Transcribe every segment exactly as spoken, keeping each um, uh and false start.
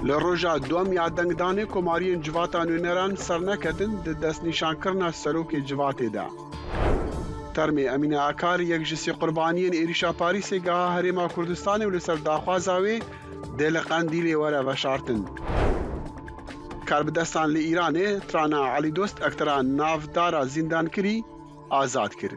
Li roja duwem ya dengdanê komariyên civata nûneran serneketin di destnîşankirina serokê civatê de. Termê Emîne Akar, yek ji sê qurbaniyên êrîşa Parîsê giha Herêma Kurdistanê û li ser daxwaza wê dê li Qendîlê were veşartin. Karbidestan li Îranê Trana Elîdost, ektera navdara zîndankirî, azad kir.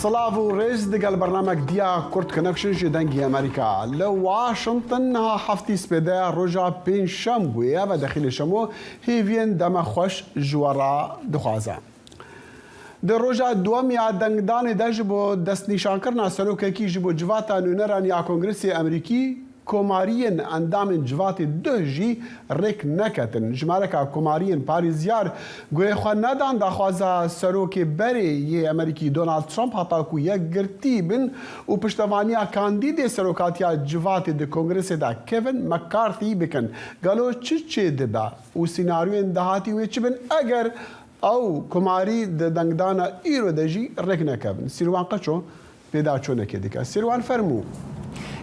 Silav û rêz digel bernamek Diya Kurd Connection ji Dengê Amerîka. Li Washington niha heftî spêde roja pêncşembûyê ve dexîlê şemo hêviyên deme xweş ji we re dixwaze. Di roja duwem ya dengdanê de ji bo destnîşankirina serokekî ji bo civata nûneran ya Kongresê Amerîkî, komariyên endamên civatê duh jî rêk neketin. Jimareka komariyên parêzyar guhê xwe nedan daxwaza serokê berê yê Amerîkî Donald Trump heta ku yekgirtî bin û piştevaniya kandîdê serokatiya civatê di Kongresê de Kevin McCarthy bikin. Gelo çi çêdibe û sînaryoyên dahatî wê çi bin eger ew komarî di dengdana îro de jî rêk nekevin? Sîrwan Qeço pêdaçûnekê dike. Sîrwan, fermû.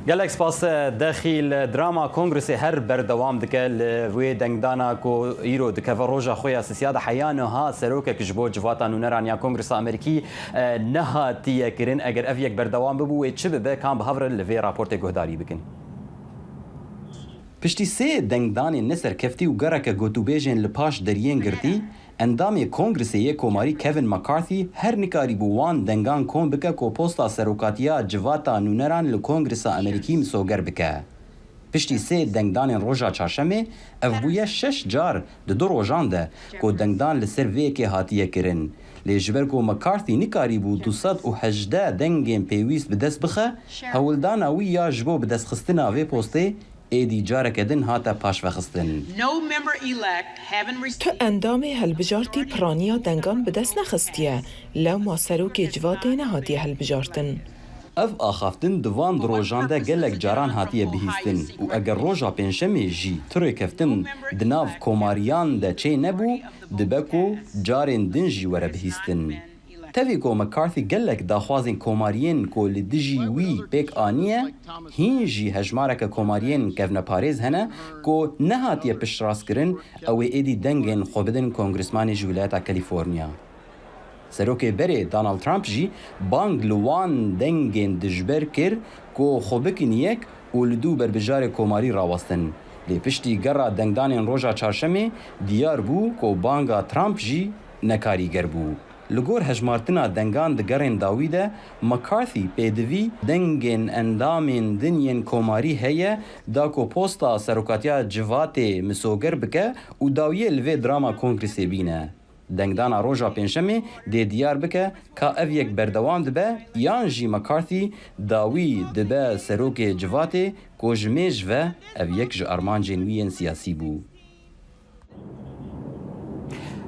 Gelek spas, e, Dexîl. Drama Kongresê her berdewam dike li wê dengdana ku îro dikeve roja xwe ya sisiya de. Heya niha serokek ji bo civata nûneran ya Kongresa Amerîkî, e, nehatiye kirin. Eger ev yek berdewam bibû, wê çi bibe? Kan bi hev re li vê raportê guhdarî bikin. Piştî sê dengdanên neserkeftî û gereke gotûbêjên li paş deriyên girtî, endamê Kongresê yê Komarî Kevin McCarthy her nikarîbû wan dengan kom bike ku posta serokatiya civata nûneran li Kongresa Amerîkî misoger bike. Piştî sê dengdanên roja çarşemê, ev bûye şeş car di du rojan de ku dengdan li ser vê yekê hatiye kirin. Lê ji ber ku McCarthy nikarîbû du sed û hejdeh dengên pêwîst bi dest bixe, hewldana wî ya ji bo bidestxistina vê postê êdî careke din hate paşvexistin. No member elect having Tu received endamê helbijartî piraniya dengan bi dest nexistiye, lewma serokê civatê nehatiye helbijartin. Ev axaftin di van du rojan de gelek caran hatiye bihîstin û eger roja pêncşemê jî tu rêkeftin di nav komariyan de çê nebû, dibe ku carên din jî were bihîstin. Tevî ku McCarthy gelek daxwazên komariyên ku li dijî wî pêk aniye, hîn jî hejmareke komariyên kevneparêz hene ku nehatiye piştrastkirin, ew ê êdî dengên xwe bidin kongresmanê ji Wilayeta Kalîforniya. Serokê berê Donald Trump jî bang li wan dengên dijber kir ku xwe bikin yek û li dû berbijarê komarî rawestin. Lê piştî gera dengdanên roja çarşemê diyar bû ku banga Trump jî nekarîger bû. Li gor hejmartina dengan di gerên dawî de, McCarthy pêdivî dengên endamên din yên komarî heye da ku posta serokatiya civatê misoger bike û dawiyê li vê drama kongresê bîne. Dengdana roja pêncşemê dê diyar bike ka ev yek berdewam dibe yan jî McCarthy dawî dibe serokê civatê ku ji mêj ve ev yek ji armancên wî yên siyasî bû.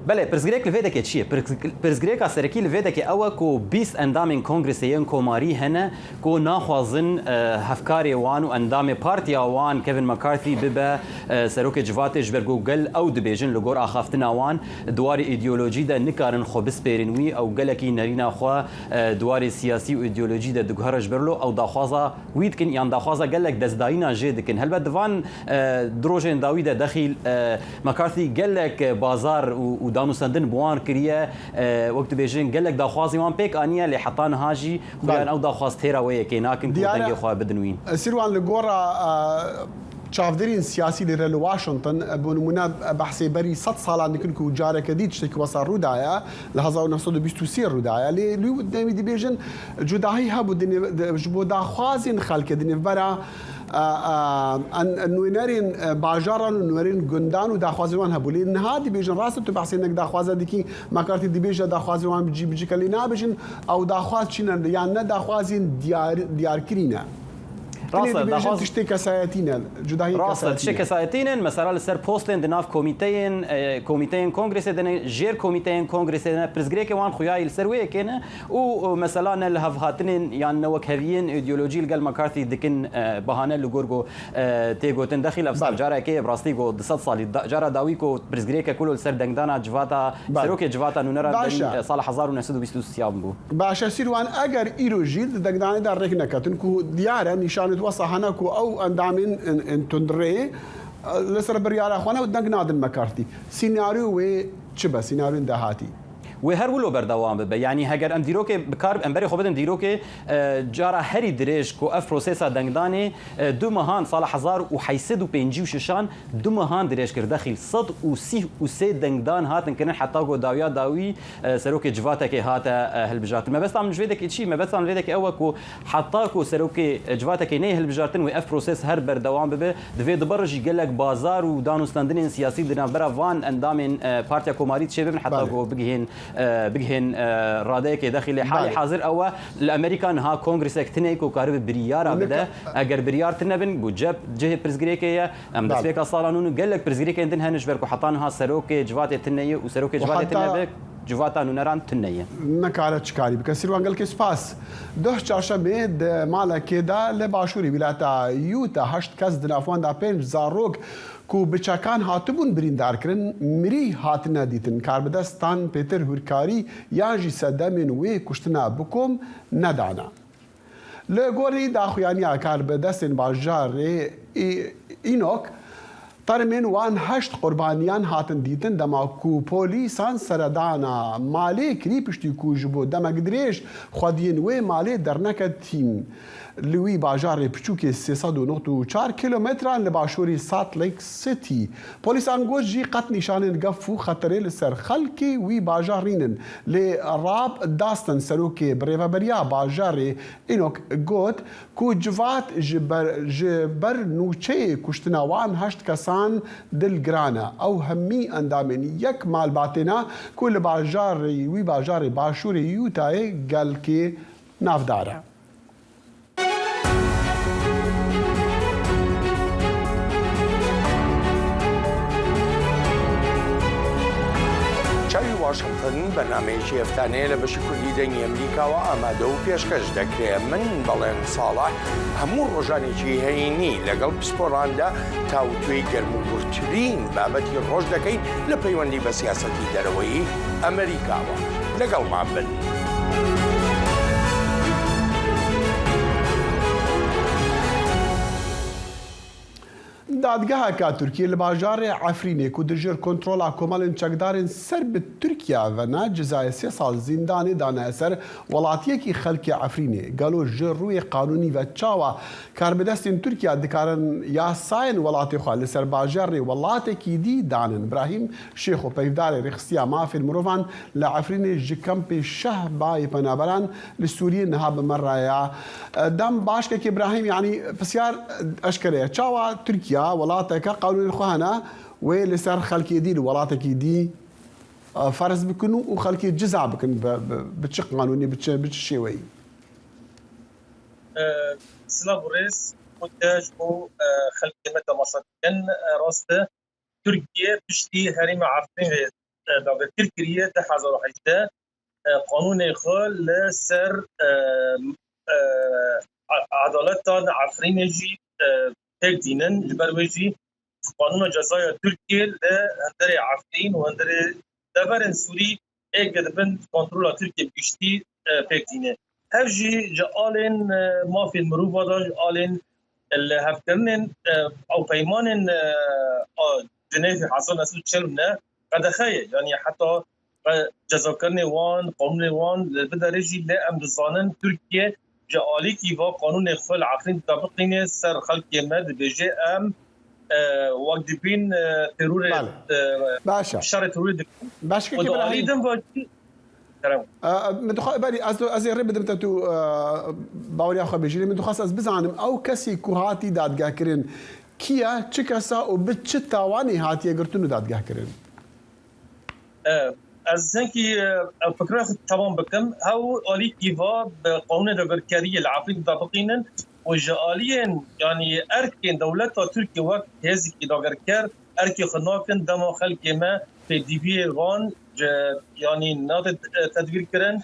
Belê, pirsgirêk li vê dekê çi ye? Pirs-, pirsgirêka serekî li vê dekê ew e ku bîst endamên Kongresê yên Komarî hene ku naxwazin, e, hevkarê wan û endamê partiya wan Kevin McCarthy bibe, e, serokê civatê, ji ber ku gel ew dibêjin li gor axaftina wan di warê îdeolojî de nikarin xwe bispêrin wî, ew gelekî nerîna xwe, e, di warê siyasî û îdeolojî de diguhere, ji ber lo ew daxwaza wî dikin, yan daxwaza gelek destdayîna jê dikin. Helbet di van, e, du rojên dawî de Dexîl, e, McCarthy gelek, e, bazar û, û danûstendin bi wan kiriye, e, wek dibêjin gelek daxwazên wan pêk aniye, lê heta niha jî xuyan ew daxwaz têra wê yekê nakin ku dengê xwe bidin wî. Sîrwan, li gora, e, çavdêrên siyasî lêre li Washington, e, bo nimûne, e, behsê berî sed salan dikin ku careke dî tiştekî wesa rû daye, li hezar û neh sed û bîst û sê rû daye. Lê li demî dibêjin cudahî hebû di nêv-, di, ji bo daxwazên xelkê di nêvbera, e, e, en-, nûnerên, e, bajaran û nûnerên gundan û daxwazên wan hebû. Lê niha dibêjin, rast e, tu behsê hinek daxwaza dikî, McCarthy dibêje daxwazên wan bi cî bicike, lê nabêjin ew daxwaz çi ne, yan ne daxwazên diyar-, diyarkirî ne. Rast e, dibêjin daxwaz- tiştê kesayetî ne, cudahiyê Rast e, kesayetî tiştê ne. Kesayetî ne, mesela li ser postên di nav komîteyên, e, komîteyên kongresê de ne, jêr komîteyên kongresê de ne, pirsgirêkê wan xuya yî li ser wê yekê ne û, û mesela ne li hevhatinên yan ne wekheviyên îdeolojî li gel McCarthy dikin, e, bahane li gor ku, e, tê gotin dexîl ev Belê. Carekê ye, bi rastî ku du sed salî da, cara dawî ku pirsgirêke ku li ser dengdana civata, Belê. Serokê civata nûneran Baş e. Sala hezar û neh sed û bîst û sê bû. Baş e, Sîrwan, eger îro jî di dengdanê de rêk neketin, ku diyar e nîşanê wesa hene ku ew endamên in, in tundrê, e, li ser biryara xwe ne û deng nadin McCarthy. Sînaryo wê çi be? Sînaryoyên dahatî? Wê her wilo berdewam bibe. Yanî heger em dîrokê bi kar, em berê xwe bidin dîrokê, e, cara herî dirêj ku ev prosesa dengdanê, e, du mehan sala hezar û heyt sed û pêncî û şeşan du mehan dirêj kir, dexîl sed û sî û sê dengdan hatin kirin heta ku dawiya dawî, e, serokê civatekê hate, e, hilbijartin. Mebesta min ji vê dekê çi? Mebesta min vê dekê ew e ku heta ku serokê, e, civatekê neyê hilbijartin wê ev proses her berdewam bibe. Divê di ber jî gelek bazar û danûstendinên siyasî di navbera van endamên, e, Partiya Komarî çêbibin heta Belê. Ku bigihên, e, bigihên, e, radeyekê dexîlê. Halê Belê. Hazir ew e, li Amerîka niha kongresek tune ye ku karibe biryara Nika- bide. Eger biryar tune bin, ku cep cihê pirsgirêkê ye. Em Belê. Destpêka sala nû gelek pirsgirêkên din hene ji ber ku heta niha serokê civatê tune ye û serokê Û civatê heta tune be, civata nûneran tune ye. Nikare çi karî bike. Sîrwan, gelkê spas. Duh çarşemê di malekê de li başûrê wîlata Utah heşt kes, di nav wan de pênc zarok ku bi çekan hatibûn birîndar kirin, mirî hatine dîtin. Karbidestan pêtir hûrkarî yan jî sedemên wê kuştina bi kom nedana. Li gorî daxuyaniya karbidestên bajarê Î-, Înok, termên wan heşt qurbaniyan hatin dîtin, dema ku polîsan seredana malê kirî, piştî ku ji bo demek dirêj xwediyên wê malê derneketîn. Li wî bajarê piçûkê sê sed û nod û çar kilometran li başûrî Salt Lake City. Polîsan got jî qet nîşanên gef û xeterê li ser xelkê wî bajar nînin. Lê Rob Dustin, serokê birêveberiya bajarê Înok, got ku civat ji ber, ji ber nûçeyê kuştina wan heşt kesan dilgiran e. Ew hemî endamên yek malbatê ne ku li bajarê wî, bajarê başûrê Utahê gelkê navdar e. Çavi Washington. Bernameyekî heftane لە بەشی کوردی دەنگی ئەمریکاوە ئامادە و پێشکەش دەکرێت. من بەڵێن ساڵح هەموو ڕۆژانێکی هەینی لەگەڵ پسپۆراندا تاوتوێی گەرموگورترین بابەتی ڕۆژ دەکەین لە پەیوەندی بە سیاسەتی دەرەوەی ئەمریکاوە. لەگەڵمان بن. Dadgeheka Tirkiyê li bajarê Efrînê ku di jêr kontrola komelên çekdarên ser bi Tirkiye ve ne, cezayê sê sal zîndanê dane ser welatiyekî xelkê Efrînê. Gelo ji rûyê qanûnî ve çawa karbidestên Tirkiye dikarin yasayên welatê xwe li ser bajarê welatekî dî danin? Brahîm Şêxo, peyvdarê Rêxistiya Mafên Mirovan li Efrînê, ji kempê Şehba yê penaberan li Sûriyê niha bi me re ye. Dem baş, kekê Brahîm, yanî pisyar eşkere ye. Çawa Tirkiye, welateke qanûnên xwe hene, wê li ser xelkê dî, li welatekî dî, e, ferz bikin û, û xelkê ciza bikin? Bi, bi, bi çi qanûnê, bi çi, bi çi şêweyî? E, Silav û rêz, xwe ji bo, e, xelkê me temaşa dikin. E, rast e, Tirkiye piştî herêma Efrînê, e, dagirkir kiriye du hezar û hejdeh, e, qanûnê xwe li ser, e, e, a-, edaleta li Efrînê jî, e, pêk dînin. Ji ber wê jî qanûna cezaya Tirkiyê li hundirê Efrîn û hundirê deverên Sûrî ê ke di bin kontrola Tirkiyê giştî, e, pêk tîne. Hev jî ji alên, e, mafên mirova de, ji alên, e, li hevkirinên, e, ew peymanên, e, a Cinêvê hezar neh sed û çil ne qedexe ye. Yanî heta qe-, cezakirinê wan, qanûnê wan li biderê jî, lê em dizanin Tirkiye ji alîkî va qanûnê xwe li Efrîn ditabiqîne ser xelkê me, dibêje, em, e, wek dibîn, e, terorê, Bale. e, Baş e. şerê terorê dikin. Baş e, û kekê di alî Brahîm. Din va jî, kerem. E, e, min dixwa-, berî, ez, ez ê rê bidim te tu, e, baweriya xwe bêjî. Lê min dixwest ez bizanim, ew kesî ku hatî dadgehkirin kî ye, çi kes e û bi çi tawanî hatiye girtin û dadgehkirin? E, ez hinkî, e, fikra xwe temam bikim. Hew alîkî va bi qanûnê dagirkeriyê li Efrîn de biqînin û ji aliyên, yanî erkên dewleta Tirkiyê wek hêzekî dagirker erkê xwe nakin dema xelkê me pêdiviyê van ji, yanî nade, e, tedbîr kirin,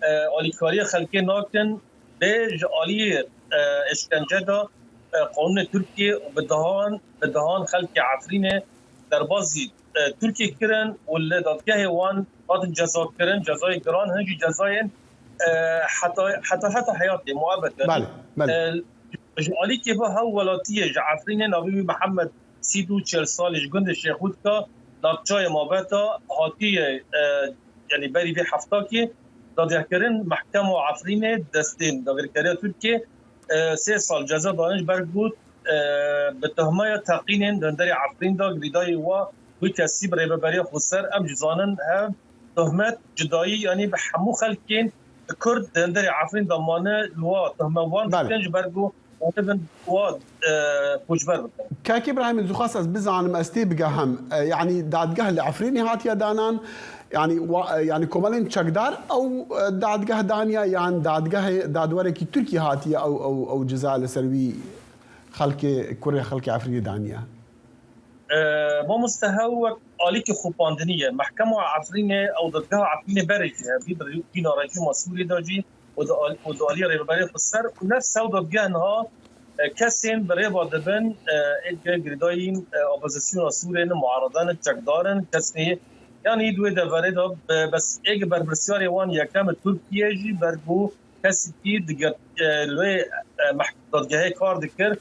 e, alîkariya xelkê nakin, bê ji aliyê, e, eşkence de, e, qanûnê Tirkiyê û bi dehan, bi dehan xelkê Efrînê derbazî, e, Tirkiyê kirin û li dadgehê wan hatin ceza kirin, cezayê giran, hin jî cezayên, e, heta, heta, heta heyatê, muebet, yanî. Belê, belê. E, ji alîkê ve hewwelatiyê ji Efrînê navê wî Mihemed Sîd û çil salî ji gundê Şêxûdka, navçeyê Mabeta hatiye, e, yanî berî vê heftakê dadgehkirin, mehkema Efrînê destên dagirkeriya Tirkiyê, e, sê sal ceza danin ji ber ku, e, bi tohmeya teqînên di hunderê Efrîn de girêdayî wa wî kesî bi rêveberiya xweser, em jî zanin hev tohmet cudayî, yanî bi hemû xelkên Kurd di hunderê Efrîn de mane li wa tohme wan Belê. dikin ji ber ku wan dibin wa, e, koçber bikin. Kak Îbrahîm, ez dixwest ez bizanim, ez tê bigehim. E, yanî dadgeh li Efrînê hatiye danan, yanî wa-, e, yanî komelên çekdar ew, e, dadgeh daniye yan dadgehê, dadwerekî Tirkî hatiye ew, ew, ew ceza li ser wî xelkê, kurê xelkê Efrînê daniye? E, mamoste, hew wek alîkî xopandinî ye. Mehkema Efrînê ew dadgeha Efrînê berê jî hevî bi rî-, bîna rejîma Sûriyê de jî û di al-, û di aliyê Rêveberê Xweser û nefs ew dadgeh niha, e, kesên bi rêva dibin, e, êk girêdayî, e, opozisyona Sûriyê ne, muarede ne, çekdar in, kesê, yanî di wê deverê de be-, bes êk berpirsyarê wan yekem Tirkiye jî ber ku kesekî dige-, e, li wê, e, meh-, dadgehê kar dikir.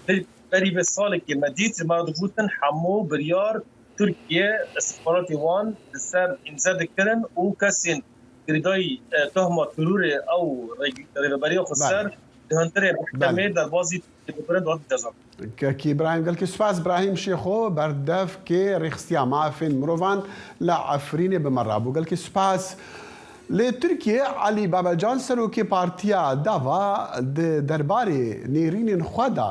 Ber-, berî vê salekê me dît, ji me re digotin hemû biryar Tirkiye, istixbaratê wan li ser îmze dikirin û kesên girêdayî, e, tohma terorê ew rê-, rêveberiya xweser Belê. di hundirê mehkemê Belê. derbazî dibirin, dihatin ceza. Kekî Îbrahîm, gelkî spas. Îbrahîm Şêxo, berdevkê rêxistiya mafên mirovan li Efrînê bi me rabû. Gelkî spas. Li Tirkiyê Elî Babacan, serokê Partiya Dava, di derbarê nêrînên xwe de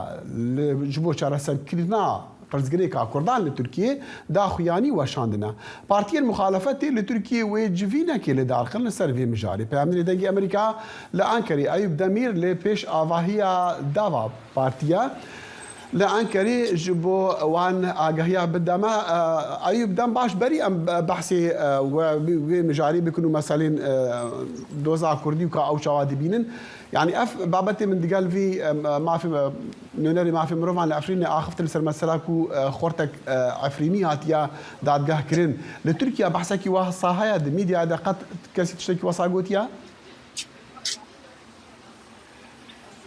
li, ji bo çareserkirina pirsgirêka Kurdan li Tirkiyê daxuyanî weşandine. Partiyên muxalefetê li Tirkiyê wê civînekê li dar xin li ser vê mijarê. Peyamnêrê Dengê Amerîka li Ankerê Eyûp Demîr li pêş avahiya Dava Partiya li Enkerê ji bo wan agahiya bide me. E, Eyûp, dem baş berî em be-, behsê, e, we, wê mijarê bikin û meselên, e, doza kurdî û ka ew çawa dibînin. Yanî ev babetê min digel vî, e, mafê, e, nûnerê mafê mirovan li Efrînê axiftin li ser mesela ku, e, xortek, e, Efrînî hatiye dadgehkirin. Li Tirkiye behsekî wesa heye, di medyaya de qet kesî tiştekî wesa gotiye?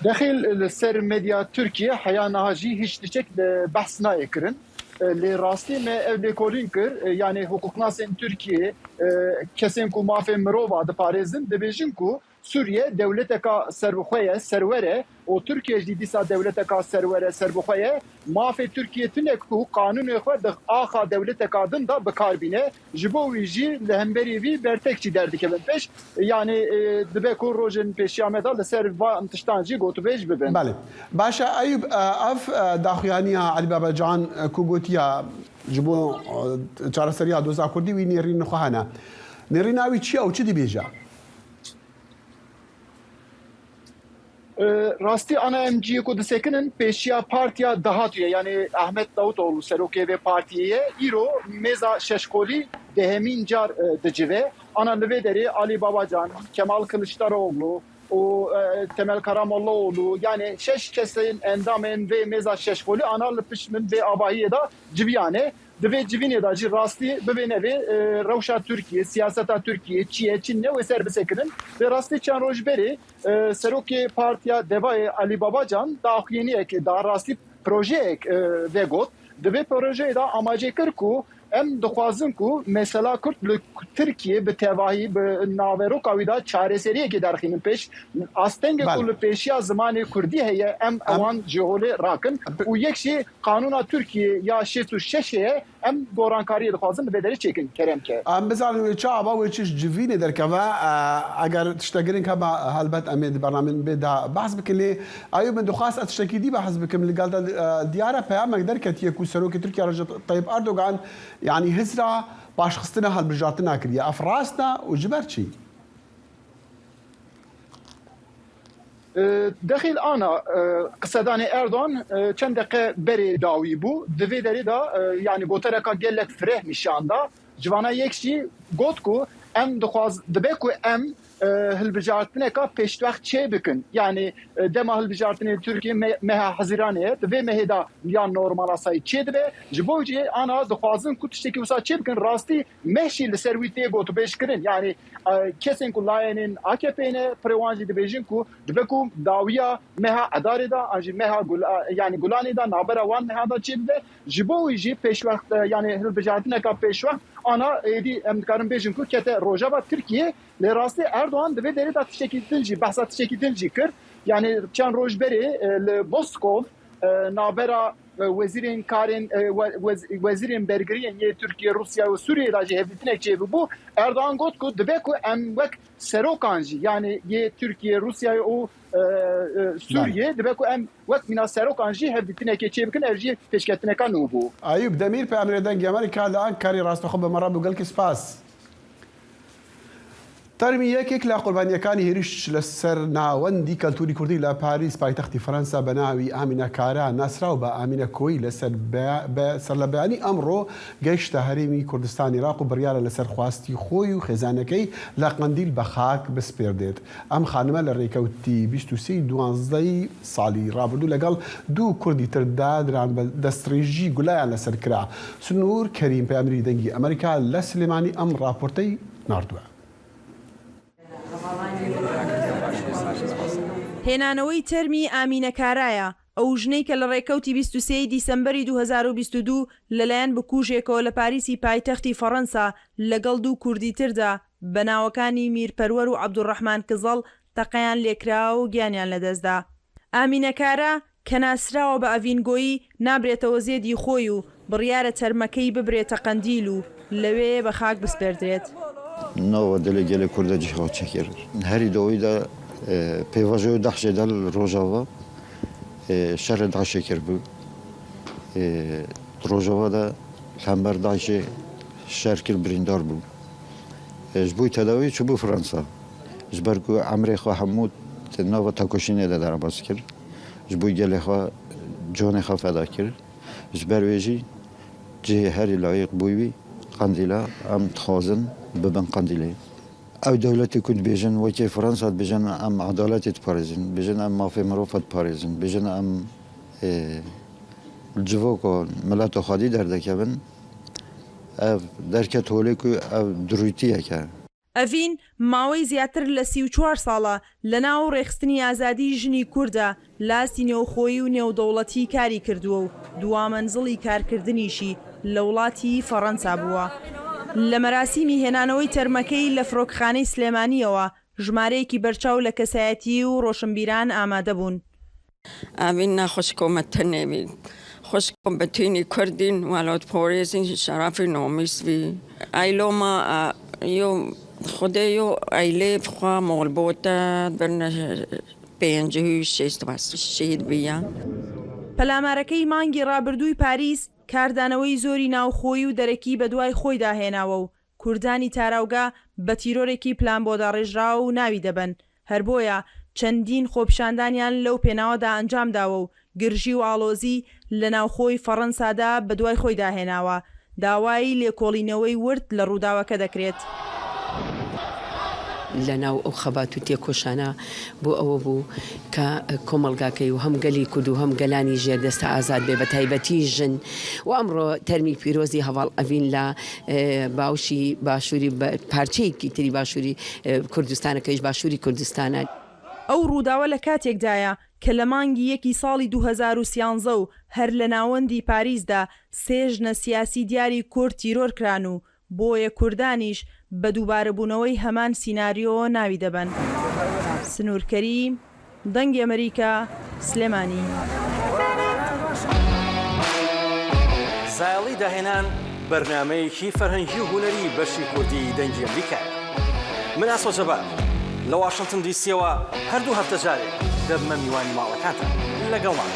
Dexil li ser medya Tirkiye heya niha jî hiç tiştek, e, behs nayê kirin. E, lê rastî me ev lêkolîn kir, e, yanî hiqûqnasên Tirkiye, e, kesên ku mafê mirova diparêzin, dibêjin ku Sûriye dewleteka serbixwe ye, serwer e û Tirkiye jî dîsa dewleteka serwer e, serbixwe ye. Mafê Tirkiye tune ku qanûnê xwe di axa dewleteka din de bi kar bîne. Ji bo wî jî li hemberî vî bertek jî derdikevin pêş. Yanî, e, dibe ku rojên pêşiya me de li ser van tiştan jî gotûbêj bibin. Belê. Baş e, Eyûp, e, ev, e, daxuyaniya Elî Babacan, e, ku gotiya ji bo, e, çareseriya doza kurdî wî nêrîn xwe hene. Nêrîna wî çi ye û çi dibêje? E, rastî ana em cihê ku disekinin pêşiya partiya dahatû ye, yanî Ahmet Davutoğlu serokê vê partiyê ye. Îro mêza şeşkolî dehemîn car, e, dicive. Ana li vê derê Alî Babacan, Kemal Kiliçdaroglu û, e, Temel Karamollaoglu, yanî şeş kesên endamên vê mêza şeşkolî ana li pişt min vê avahiyê de civiyane. Di vê civînê de jî rastî bibê nevê, e, rewşa Tirkiyê, siyaseta Tirkiyê çi ye, çi ne wê ser bisekinin. Vê rastî çend roj berê, e, serokê Partiya Devayê Alî Babacan daxuyaniyekê da, rastî projeyek, e, vegot. Di vê projeyê de amacê kir ku em dixwazin ku mesela Kurd li Tirkiyê bi tevahî, bi naveroka wî de çareseriyekê derxînin pêş. Astengê ku Belê. li pêşiya zimanê Kurdî heye, em Em ewan ji holê rakin. Bi- û yek jî Qanûna Tirkiyê ya şêst û şeş heye, em gorankariyê dixwazin li vê derê çêkin. Kerem ke. Em bizanin wê çawa wê çi ji civînê derkeve. E, eger tiştek girîng hebe, helbet em ê di bernameyên bê de behs bikin. Lê Eyûp, min dixwest ez tiştekî dî behs bikim. Li gel de, e, diyar e, peyamek derketiye ku Serokê Tirkiye Recep Tayyip Erdogan, yanî hizra paşxistina hilbijartina kiriye. Ev rast e û ji ber çi? E, Dexîl ana, e, qisedanê Erdogan, e, çend deqe berê dawî bû. Di vê derê de, e, yanî gotereka gelek fireh nîşan da. Ji vana yek jî got ku em dixwaz-, dibe ku em, e, hilbijartineka pêşwext çê bikin. Yanî, e, dema hilbijartinê li Tirkiyê me-, meha Hezîranê ye. Di vê mehê de ya normala sayî çê dibe. Ji bo jî ana dixwazin ku tiştekî wisa çê bikin. Rastî meh jî li ser wî tê gotûbêj kirin. Yanî, e, kesên ku layênên A K P ne, pirê wan jî dibêjin ku dibe ku dawiya meha Edarê de, an jî meha Gul-, e, yanî Gulanê de, navbera wan meha de çê bibe. Ji bo wî jî pêşwext, e, yanî hilbijartineka pêşwext ana êdî em dikarin bêjin ku kete rojeva Tirkiyê. Lê rastî Erdogan di vê derê de tiştekî din jî, behsa tiştekî din jî kir. Yanî çend roj berê, e, li Moskov, e, navbera, e, wezîrên karên, e, we-, wez-, wezîrên bergiriyên yê Tirkiye, Rûsya û Sûriyê de jî hevdîtinek çêbûbû. Erdogan got ku dibe ku em wek serokan jî, yanî yê Tirkiye, Rûsya û, e, e, Sûriyê, dibe ku em wek mîna serokan jî hevdîtinekê çêbikin, ev jî pêşketineka nû bû. Ayûb Demîr, peyamnêrê Dengê Amerîka li Ankarê, rastexwe bi me re bû. Gelkî spas. Termî yekek لە قوربانییەکانی هێرش لەسەر ناوەندی کەلتوری کوردی لە پاریس، پایتەختی فەرەنسا، بە ناوی ئامینە کارا، ناسراو بە ئامینە کۆی، لەسەر بە-، بە-، سەرلەبەیانی ئەمڕۆ گەیشتە هەرێمی کوردستانی عێراق و بڕیارە لەسەر خواستی خۆی و خێزانەکەی لە قەندیل بە خاک بسپێردێت. ئەم خانمە لە ڕێکەوتی بیست و سێ دوازدە ساڵی ڕابردوو لەگەڵ دوو کوردی تردا دران بە دەستڕێژی گولایان لەسەر کرا. سنوور کەریم، پەیامنێری دەنگی ئەمریکا لە سلێمانی، ئەم ڕاپۆرتەی ناردووە. هێنانەوەی تەرمی ئامینە کارایە، ئەو ژنەی کە لە ڕێکەوتی بیست و سێ دیسەمبەری دوو هەزار و بیست و دوو لەلایەن بکوژێکەوە لە پاریسی پایتەختی فەڕەنسا لەگەڵ دوو کوردی تردا بە ناوەکانی میر پەروەر و عەبدوڕەحمان کزەڵ تەقەیان لێکرا و گیانیان لەدەستدا. ئامینە کارا کە ناسراوە بە ئەڤین گۆیی نابرێتەوە زێدی خۆی و بڕیارە تەرمەکەی ببرێتە قەندیل و لەوێ بە خاک بسپێردرێت. Nava dilê gelê Kurd de cih hat çêkir. Herî dawî de, e, pêvajoya DAIŞê de li Rojava, e, şerê DAIŞê kiribû. E, Rojava de li hember DAIŞê şer kir, birîndar bû. E, ji bo tedawî çûbû Fransa. Ji ber ku emrê xwe hemû di nava tekoşînê de derbas kir. Ji bo gelê xwe, canê xwe feda kir. Ji ber wê jî cihê herî layîq bûyî wî Qendîl e, em dixwazin bibin Qendîlê. Ew dewletê ku dibêjin, wekî Fransa dibêjin, em edaletê diparêzin, dibêjin em mafê mirov diparêzin, dibêjin em, ê, li civaka mileta xwedî derdikevin, ev derket holê ku ev dirûtiyek e. ئەڤین ماوەی زیاتر لە سی و چوار ساڵە لەناو ڕێکخستنی ئازادی ژنی کوردە، لە ئاستی نێوخۆیی و نێودەوڵەتی کاری کردووە و دوامەنزڵی کارکردنیشی لە وڵاتی فەڕەنسا بووە. لە مەراسیمی هێنانەوەی تەرمەکەی لە فڕۆکخانەی سلێمانییەوە ژمارەیەکی بەرچاو لە کەسایەتی و ڕۆشنبیران ئامادە بوون. ئەڤین نا خوشکۆ مە تەنێ بی. خوشکۆ بە تینی کوردین، وەلات پۆرێزین، شەرافی نۆمیس بی. ئەیلۆما، ئە، یۆ، خودێ یۆ ئەیلێ بخوا مۆڵ بۆتە، بەرنە پێنجی شێست بەس شەهید بیە. پەلامارەکەی مانگی ڕابردووی پاریس کاردانەوەی زۆری ناوخۆیی و دەرەکی بە دوای خۆیدا هێناوە و کوردانی تاراوگە بە تیرۆرێکی پلان بۆ داڕێژراو ناوی دەبەن. هەر بۆیە چەندین خۆپیشاندانیان لەو پێناوەدا ئەنجام داوە و گرژی و ئاڵۆزی لە ناوخۆی فەڕەنسادا بە دوای خۆیدا هێناوە. داوای لێکۆڵینەوەی ورد لە ڕووداوەکە دەکرێت. لە ناو ئەو خەبات و تێکۆشانە بۆ ئەوە بوو کە کۆمەڵگاکەی و هەم گەلی کورد و هەم گەلانی ژێردەستە ئازاد بێ، بە تایبەتی ژن. و ئەمڕۆ تەرمی پیرۆزی هەڤاڵ ئەڤین لە، ئێ، باوشی باشووری بە-، پارچەیەکی تری باشووری، ئێ، کوردستانە، کەیش باشووری کوردستانە. ئەو ڕووداوە لە کاتێکدایە کە لە مانگی یەکی ساڵی دوو هەزار و سیانزە و هەر لە ناوەندی پاریسدا سێ ژنە سیاسی دیاری کورد تیرۆر کران و بۆیە کوردانیش بە دووبارەبوونەوەی هەمان سیناریۆ ناوی دەبەن. سنوور کەریم، دەنگی ئەمریکا، سلێمانی. زایەڵی داهێنان، بەرنامەیەکی فەرهەنگی و هونەری بەشی کوردی دەنگی ئەمریکایە. من ئاسۆ جەبار لە واشنتن دیسیەوە هەردوو هەفتە جارێک دەبمە میوانی ماڵەکانتان. لەگەڵمان.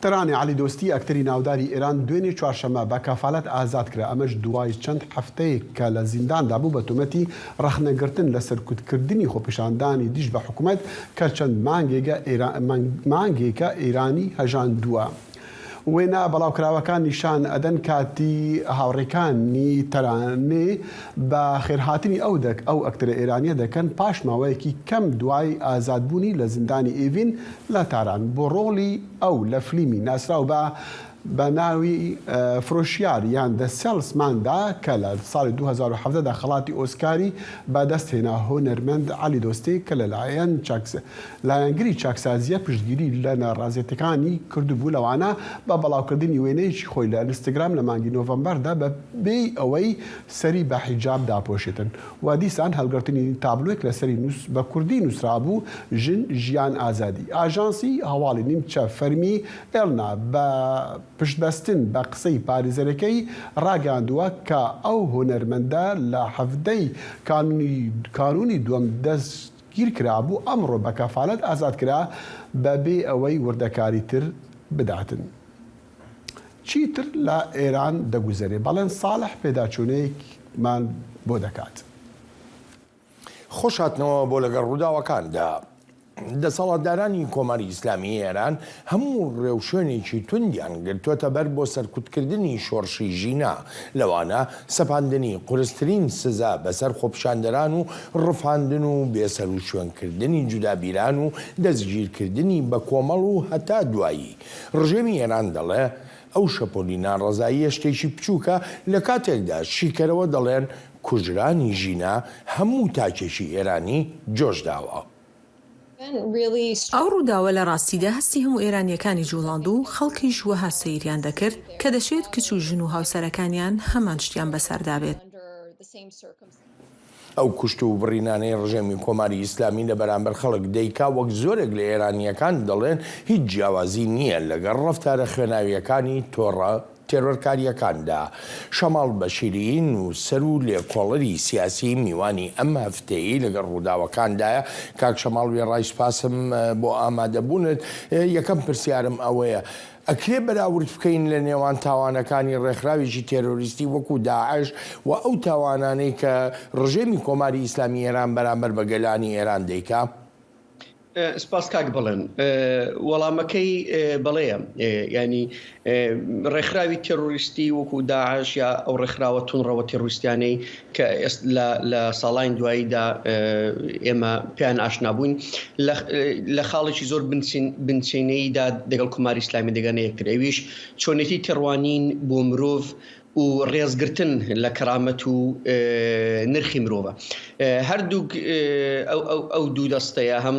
Îranê Elî Dostî, akterî navdarî Îran, duênê çarşeme be kefalet azad kira. Emeş duwayî çend hefteyek ke li zîndan de bû, be tometî rexnegirtin, li serkutkirdinî xwepêşandanî dij be hikûmet ke çend mangêke Îra-, mang-, mangêke Îranî hejandiwe. Wêne belavkirawekan nîşan edin katî hawrêkanî Teranê be xêrhatinî ew dek, ew akterê Îranî dikin, paş maweyekî kem duwayî azadbûnî li zîndanî Êvîn li Teran. Bo rolî ew li filmî nasraw be, be navî, e, Firoşiyar yan The Salesman de ke li salê du hezar û hevdeh de xelatî Oscarî be dest hêna hunermend Elî Dostê ke li layen çaks-, layengirî çaksaziya piştgirî li nerazîtekanî kirdibû, lewana be belavkirdinî wêneyekî xwe li Instagram li mangî November de be bêyî ewey serî be hîcab dapoşêtin. We dîsan helgirtinî tabloyek li serî nûs-, be kurdî nûsrabû, Jin, Jiyan, Azadî. Ajansî hewalê nîmçe fermî Elna be piştbestin be qisey parêzerekey ragihandiwe ke ew hunermende li hevdeyî kanûnî, kanûnî duwem destgîr kirabû, emro be kefalet azad kira, be bê ewey wirdekarîtir bidatin. Çîtir li Îran diguzere. Belen Salih pêdaçûneyek man bo dekat. Xoş hatnەوە بۆ لەگەڵ ڕووداوەکاندا. دەسەڵاتدارانی کۆماری ئیسلامی ئێران هەموو ڕێوشوێنێکی توندیان گرتووەتە بەر بۆ سەرکوتکردنی شۆڕشی ژینا، لەوانە سەپاندنی قورسترین سزا بەسەر خۆپیشاندەران و ڕفاندن و بێسەر و شوێنکردنی جودابیران و دەستگیرکردنی بە کۆمەڵ و هەتا دوایی. ڕژێمی ئێران دەڵێ ئەو شەپۆلی ناڕەزاییە شتێکی بچووکە، لە کاتێکدا شیکەرەوە دەڵێن کوژرانی ژینا هەموو تاکێکی ئێرانی جۆش داوە. ئەو ڕووداوە لە ڕاستیدا هەستی هەموو ئێرانییەکانی جووڵاند و خەڵکیش وەها سەیریان دەکرد کە دەشێت کچ و ژن و هاوسەرەکانیان هەمان شتیان بەسەردا بێت. ئەو کوشت و بڕینانەی ڕژێمی کۆماری ئیسلامی لە بەرامبەر خەڵک دەیکا، وەک زۆرێک لە ئێرانییەکان دەڵێن، هیچ جیاوازی نییە لەگەڵ ڕەفتارە خوێناوییەکانی تۆڕە تێرۆرکارییەکاندا. شەماڵ بەشیری، نووسەر و لێکۆڵەری سیاسی، میوانی ئەم هەفتەیەی لەگەڵ ڕووداوەکاندایە. کاک شەماڵ، وێڕای سوپاسم بۆ ئامادەبوونت. یەکەم پرسیارم ئەوەیە، ئەکرێ بەراورد بکەین لە نێوان تاوانەکانی ڕێکخراوێکی تێرۆریستی وەکو داعش و ئەو تاوانانەی کە ڕژێمی کۆماری ئیسلامی ئێران بەرامبەر بە گەلانی ئێران دەیکا؟ سپاس کاک بەڵێن. وەڵامەکەی بەڵێیە. یعنی ڕێکخراوی تێرۆریستی وەکو داعش یا ئەو ڕێکخراوە تونڕەوە تێرۆریستیانەی کە لە ساڵانی دواییدا ئێمە پێیان ئاشنا بووین، لە خاڵێکی زۆر بنچینەییدا دەگەڵ کۆماری ئیسلامی دەگەنە یەکتر. ئەویش چۆنێتی تێڕوانین بۆ مرۆڤ و ڕێزگرتن لە کەرامەت و نرخی مرۆڤە. هەردووک ئەو دوو دەستەیە، هەم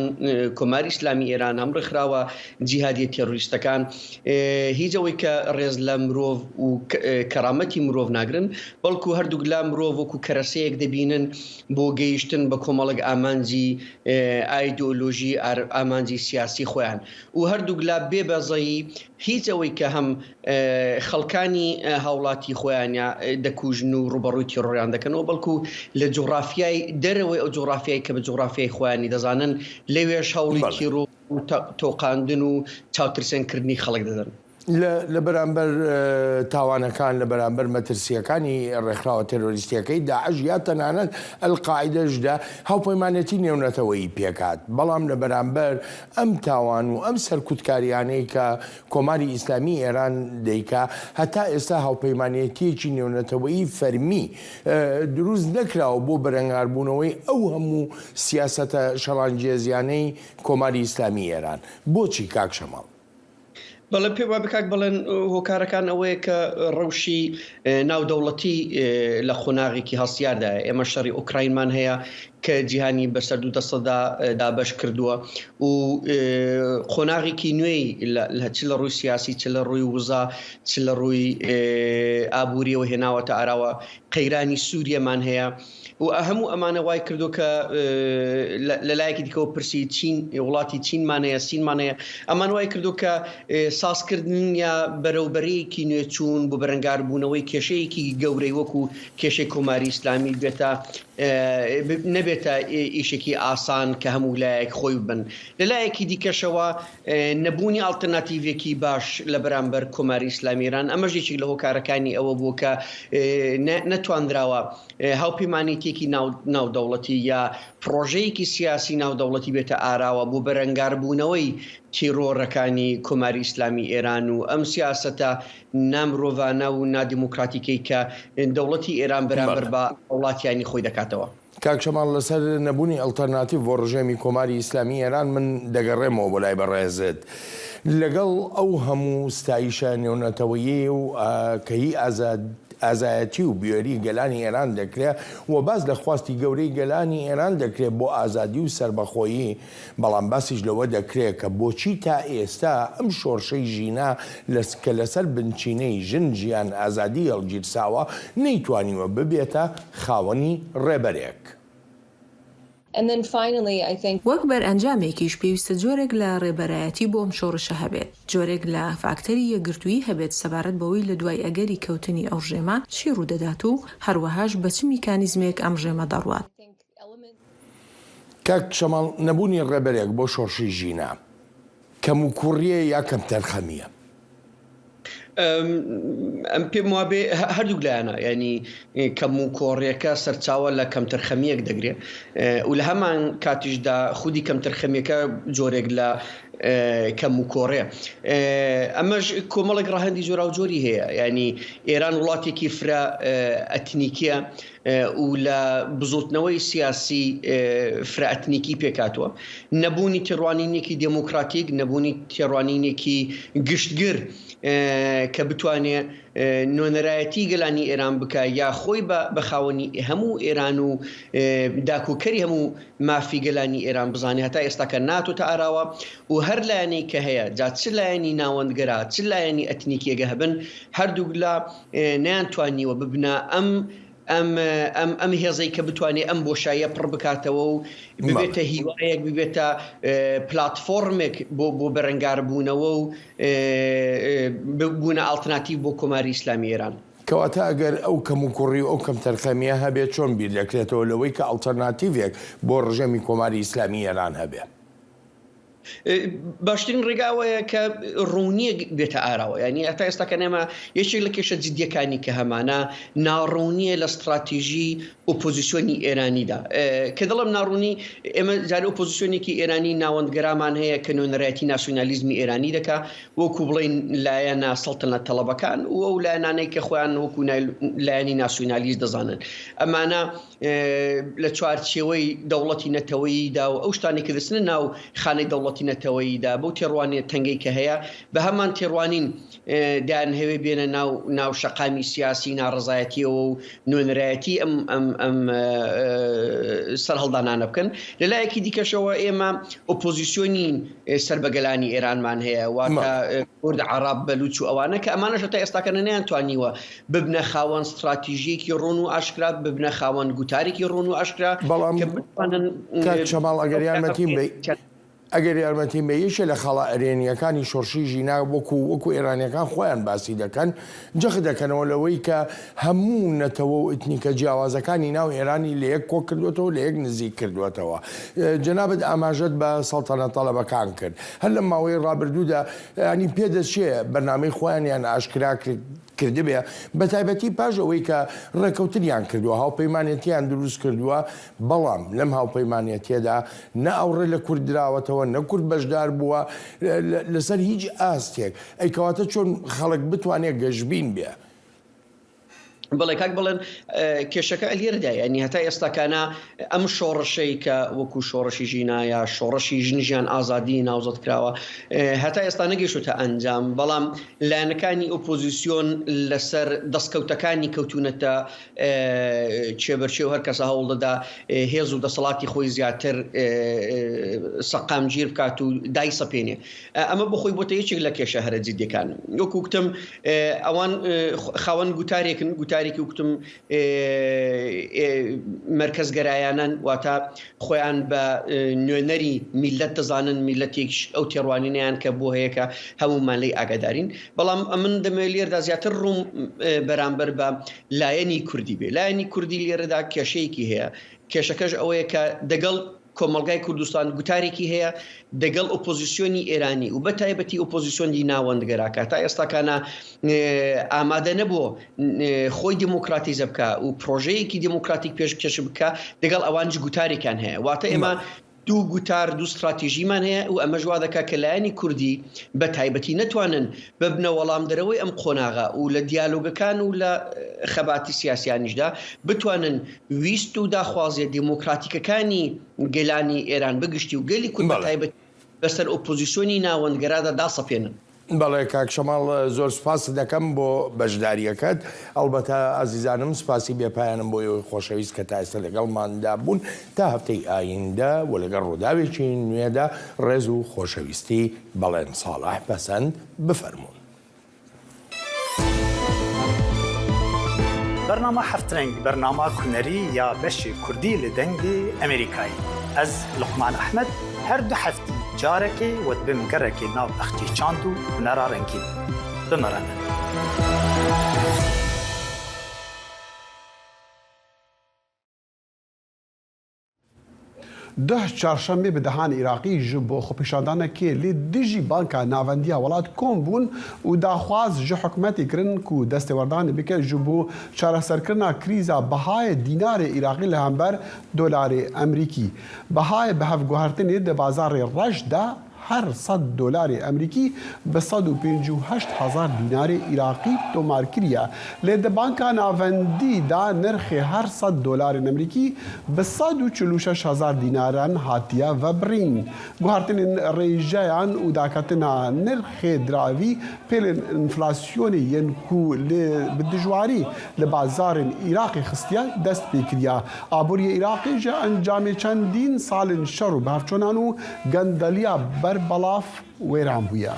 کۆماری ئیسلامی ئێران، هەم ڕێکخراوە جیهادیە تێرۆریستەکان، هیچ ئەوەی کە ڕێز لە مرۆڤ و کەرامەتی مرۆڤ ناگرن، بەڵکو هەردووک لا مرۆڤ وەکو کەرەسەیەک دەبینن بۆ گەیشتن بە کۆمەڵێک ئامانجی ئایدۆلۆژی، ئامانجی سیاسی خۆیان، و هەردووک لا بێ بەزەیی هیچ ئەوەی کە هەم خەڵکانی هاوڵاتی خۆیانە دەکوژن و ڕوبەڕووی تێڕۆریان دەکەنەوە، بەڵکو لە جوغرافیای دەرەوەی ئەو جوغرافیای کە بە جوغرافیای خۆیانی دەزانن، لەوێش هەوڵی تیڕۆ و تۆقاندن و چاوترسێنکردنی خەڵک دەدەن. لە بەرامبەر تاوانەکان، لە بەرامبەر مەترسیەکانی ڕێکخراوە تێرۆریستیەکەی داعش یا تەنانەت ئەلقاعیدەشدا هاوپەیمانێتی نێونەتەوەیی پێکات، بەڵام لە بەرامبەر ئەم تاوان و ئەم سەرکوتکاریانەی کە کۆماری ئیسلامی ئێران دەیکا، هەتا ئێستا هاوپەیمانێتیەکی نێونەتەوەیی فەرمی دروست نەکراوە بۆ بەرەنگاربوونەوەی ئەو هەموو سیاسەتە شەڕانگێزیانەی کۆماری ئیسلامی ئێران. بۆچی کاک شەماڵ؟ بەڵێ، پێم وابێ کاک بەڵێن، هۆکارەکان ئەوەیە کە ڕەوشی ناودەوڵەتی لە قۆناغێکی هەڵسیاردایە. ئێمە شەڕی ئۆکراینمان هەیە کە جیهانی بەسەر دوو دەستەدا دابەش کردووە و قۆناغێکی نوێی چ لە ڕووی سیاسی، چ لە ڕووی وزە، چ لە ڕووی ئابووریەوە هێناوەتە ئاراوە. قەیرانی سووریەمان هەیە و هەموو ئەمانە وای کردووە کە لە لایەکی دیکەوە پرسی چین، وڵاتی چینمان هەیە، سینمان هەیە، ئەمان وای کردووە کە سازکردن یا بەرەوبەرەیەکی نوێ چوون بۆ بەرەنگاربوونەوەی کێشەیەکی گەورەی وەکو کێشەی کۆماری ئیسلامی بێتە نەبێتە ئیشێکی ئاسان کە هەموو لایەک خۆی بن. لە لایەکی دیکەشەوە نەبوونی ئاڵتەرناتیڤێکی باش لە بەرامبەر کۆماری ئیسلامی ئێران، ئەمەش یەکێک لە هۆکارەکانی ئەوە بوو کە نەتواندراوە هاوپەیمانێتیەکی ناودەوڵەتی یا پرۆژەیەکی سیاسی ناودەوڵەتی بێتە ئاراوە بۆ بەرەنگاربوونەوەی تیرۆرەکانی کۆماری ئیسلامی ئێران و ئەم سیاسەتە نامرۆڤانە و نادیموکراتیکەی کە دەوڵەتی ئێران بەرامبەر بە وڵاتیانی خۆی دەکاتەوە. کاک شەماڵ، لەسەر نەبوونی ئەلتەرناتیڤ بۆ ڕژێمی کۆماری ئیسلامی ئێران من دەگەڕێمەوە بۆ لای بەڕێزت. لەگەڵ ئەو هەموو ستایشە نێونەتەوەیی و کە هی ئازاد ئازایەتی و بوێری گەلانی ئێران دەکرێ و باس لە خواستی گەورەی گەلانی ئێران دەکرێ بۆ ئازادی و سەربەخۆیی، بەڵام باسیش لەوە دەکرێ کە بۆچی تا ئێستا ئەم شۆڕشەی ژینا لەس-، کە لەسەر بنچینەی ژن، ژیان، ئازادی هەڵگیرساوە، نەیتوانیوە ببێتە خاوەنی ڕێبەرێک. And then finally, I think وەک بەرئەنجامێکیش پێویستە جۆرێک لە ڕێبەرایەتی بۆ ئەم شۆڕشە هەبێت، جۆرێک لە فاکتەری یەکگرتوویی هەبێت سەبارەت بەوەی لە دوای ئەگەری کەوتنی ئەو ڕژێمە چی ڕوودەدات و هەروەهاش بە چ میکانیزمێک ئەم ڕژێمە دەڕوات. کاک شەماڵ، نەبوونی ڕێبەرێک بۆ شۆڕشی ژینا کەم و کوڕیە یا کەم تەرخەمیە؟ ئەم پێم وابێ هەردووک لایەنە، یعنی کەم و کۆڕیەکە سەرچاوە لە کەمتەرخەمیەک دەگرێ و لە هەمان کاتیشدا خودی کەمتەرخەمیەکە جۆرێک لە کەم و کۆڕێ. ئەمەش کۆمەڵێک ڕەهەندی جۆرا و جۆری هەیە، یعنی ئێران وڵاتێکی فرە ئەتنیکیە و لە بزوتنەوەی سیاسی فرە ئەتنیکی پێکاتوە. نەبوونی تێڕوانینێکی دموکراتیک، نەبوونی تێڕوانینێکی گشتگر کە بتوانێ نوێنەرایەتی گەلانی ئێران بکە یا خۆی بە بەخاوەنی هەموو ئێران و داکوکەری هەموو مافی گەلانی ئێران بزانێ، هەتا ئێستا کە ناتۆتە ئاراوە و هەر لایەنێک کە هەیە، جا چ لایەنی ناوەندگەرا، چ لایەنی ئەتنیکیەگە هەبن، هەردووک لا نەیان توانیوە ببنە ئەم ئەم ئەم ئەم هێزەی کە بتوانێت ئەم بۆشاییە پڕ بکاتەوە و ببێتە هیوایەک، ببێتە پلاتفۆرمێک بۆ بۆ بەرەنگاربوونەوە و ببوونە ئاڵتەرناتیڤ بۆ کۆماری ئیسلامی ئێران. کەواتە ئەگەر ئەو کەم و کوڕی و ئەو کەم تەرخەمیە هەبێت، چۆن بیر دەکرێتەوە لەوەی کە ئاڵتەرناتیڤێک بۆ ڕژێمی کۆماری ئیسلامی ئێران هەبێت؟ باشترین ڕێگا ئەوەیە کە ڕوونیەک بێتە ئاراوە، یعنی هەتا ئێستا کە نێمە یەکێک لە کێشە جدیەکانی کە هەمانە ناڕوونیە لە استراتیژی ئۆپۆزیسیۆنی ئێرانیدا. کە دەڵم ناڕوونی، ئێمە جارێ ئۆپۆزیسیۆنێکی ئێرانی ناوەندگەرامان هەیە کە نوێنەرایەتی ناسیۆنالیزمی ئێرانی دەکا، وەکو بڵین لایەنە سەڵتەنە تەڵەبەکان و ئەو لایەنانەی کە خۆیان وەکو لایەنی ناسیۆنالیست دەزانن. ئەمانە لە چوارچێوەی دەوڵەتی نەتەوەییدا و ئەو شتانێک کە دەچنە ناو خانەی دەوڵەتی نەتەوەییدا، بەو تێڕوانینە تەنگەی کە هەیە، بە هەمان تێڕوانین دەیان هەوێ بێنە ناو ناو شەقامی سیاسی ناڕەزایەتیەوە و نوێنەرایەتی ئەم ئەم ئەم سەرهەڵدانانە بکەن. لە لایەکی دیکەشەوە ئێمە ئۆپۆزیسیۆنی سەر بە گەلانی ئێرانمان هەیە، واتە کورد، عەرەب، بەلوچ و ئەوانە کە ئەمانەش هەتا ئێستاکە نەیانتوانیوە ببنە خاوەن ستراتیژیەکی ڕوون و ئاشکرا، ببنە خاوەن گوتارێکی ڕوون و ئاشکرا. بەڵام کە بتوانن کاک شەماڵ، ئەگەر یارمەتیم بی، ئەگەر یارمەتیم بی، یەکێ لە خاڵە ئەرێنیەکانی شۆڕشی ژینا، وەکو وەکو ئێرانیەکان خۆیان باسی دەکەن، جەخت دەکەنەوە لەوەی کە هەموو نەتەوە و ئەتنیکە جیاوازەکانی ناو ئێرانی لە یەک کۆ کردوێتەوە، لە یەک نزیک کردوێتەوە. جەنابەت ئاماژەت بە سەڵتەنە تەڵەبەکان کرد. هەر لە ماوەی ڕابردوودا، ینی پێدەچێ بەرنامەی خۆیانیان ئاشکرا کرد کردبێ، بە تایبەتی پاش ئەوەی کە ڕێکەوتنیان کردووە، هاوپەیمانێتیان دروست کردووە، بەڵام لەم هاوپەیمانێتیەدا نە ئەوڕێ لە کورد دراوەتەوە، نە کورد بەشدار بووە لەسەر هیچ ئاستێک. ئەیکەواتە چۆن خەڵک بتوانێت گەشبین بێ؟ بەڵێ کاک بڵێن، کێشەکە ئەلێرەدا، یعنی هەتا ئێستاکانە ئەم شۆڕشەی کە وەکو شۆڕشی ژینا یا شۆڕشی ژن ژیان ئازادی ناوزەت کراوە، هەتا ئێستا نەگەیشتە ئەنجام، بەڵام لایەنەکانی ئۆپۆزیسیۆن لەسەر دەستکەوتەکانی کەوتونەتە چێبەرچێ و هەر کەسە هەوڵ دەدا هێز و دەسەڵاتی خۆی زیاتر سەقامگیر بکات و دایسەپێنێ. ئەمە بۆ خۆی بۆتە یەکێک لە کێشە هەرە جدیەکان. وەکو گوتم، ئەوان خاوەن گوتارێکن، گوتار جارێکی وکتم، ئێ، ئێ، مەرکەزگەرایانەن، واتە خۆیان بە، ئێ، نوێنەری میللەت دەزانن، میللەتێکیش ئەو تێڕوانینەیان کە بۆ هەیە کە هەمومان لێی ئاگادارین. بەڵام من دەمەوێت لێردا زیاتر ڕووم، ئێ، بەرامبەر بە لایەنی کوردی بێ. لایەنی کوردی لێرەدا کێشەیەکی هەیە. کێشەکەش ئەوەیە کە دەگەڵ کۆمەڵگای کوردستان گوتارێکی هەیە، دەگەڵ ئۆپۆزیسیۆنی ئێرانی و بە تایبەتی ئۆپۆزیسیۆنی ناوەندگەرا کە تا ئێستاکانە، ئێ، ئامادە نەبووە، ئێ، خۆی دێموکراتیزە بکە و پرۆژەیەکی دێموکراتیک پێشکەش بکە، دەگەڵ ئەوانیش گوتارێکیان هەیە. واتە ئێمە بەڵێ. دوو گوتار، دوو ستراتیژیمان هەیە و ئەمەش وا دەکا کە لایەنی کوردی بە تایبەتی نەتوانن ببنە وەڵامدەرەوەی ئەم قۆناغە و لە دیالۆگەکان و لە، ئێ، خەباتی سیاسیانیشدا بتوانن ویست و داخوازیە دێموکراتیکەکانی گەلانی ئێران بگشتی و گەلی کورد بە بەڵێ. تایبەت بەسەر ئۆپۆزیسیۆنی ناوەندگەرادا داسەپێنن. بەڵێ، کاک شەماڵ، زۆر سپاس دەکەم بۆ بەشداریەکەت. ئەلبەتە ئازیزانم، سپاسی بێپایانم بۆ ئێوەی خۆشەویست کە تا ئێستا لەگەڵماندا بوون. تا هەفتەی ئایندە و لەگەڵ ڕووداوێکی نوێدا ڕێز و خۆشەویستی بەڵێن ساڵح پەسەند بفەرموون. Bernama Heft Reng, bernama hunerî ya beşê kurdî li Dengê Amerîkayê. Ez Luqman Ehmed, her du heftî carekê we dibim gerekê nav bexçê çand û hunera rengîn. Bi me re ne. Duh çarşembê bi dehan Iraqî ji bo xwepêşandanekê li dijî Banka Navendiya welat kom bûn û daxwaz ji hikûmetê kirin ku destêwerdanê bike ji bo çareserkirina krîza bihayê dînarê Iraqî li hember dolarê Emerîkî. Bihayê bi hevguhertinê di bazarê reş de her sed dolarê Emerîkî bi sed û pêncî û heşt hezar dînarê Iraqî tomar kiriye. Lê di Banka Navendî de nirxê her sed dolarên Emerîkî bi sed û çil û şeş hezar dînaran hatiye vebirîn. Guhertinên rêjeyan û daketina nirxê diravî pêlên enflasyonê yên ku li, bi dijwarî li bazarên Iraqê xistiye dest pê kiriye. Aboriyê Iraqê ji encamê çendîn salên şer û bihevçonan û gendeliya berbelav wêran bûye.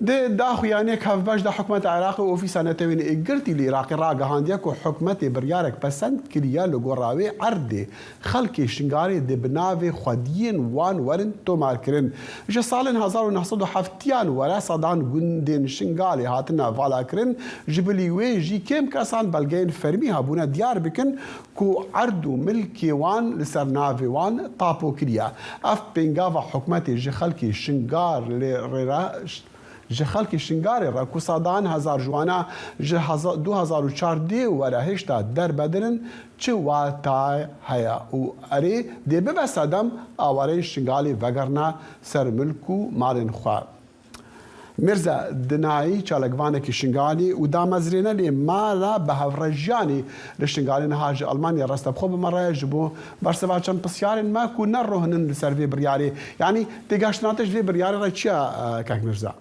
Di daxuyaniyek hevbeş de hikûmeta Iraqê û Ofîsa Netewên Êkgirtî li Iraqê ragihandiye ku hikûmetê biryarek pesend kiriye li gora wê erdê xelkê Şingalê dê bi navê xwediyên wan werin tomarkirin. Ji salên hezar û neh sed û heftiyan were sedan gundên Şingalê hatine valakirin, ji bilî wê jî kêm kesan belgeyên fermî hebûne diyar bikin ku erd û milkê wan li ser navê wan tapo kiriye. Ev pêngava hikûmetê ji xelkê Şingal lê rêra, ji xelkê Şingalê re ku sedan hezar ji wana ji heza-, du hezar û çardeh were hêşta derbeder in, çi wata heye û erê dê bibe sedem awareyên Şingalê vegerine ser milk û malên xwe. Mirza Dinayî çalakvanekî Şingalî û damezrênerê mala bi hevrejiyanê li Şingalê niha ji Almanya rastevxwe bi me re ye ji bo bersiva çend pisyarên me ku ne rohnin li ser vê biryarê. Yanî têgihiştina te ji vê biryarê re çi ye, e, kak Mirza?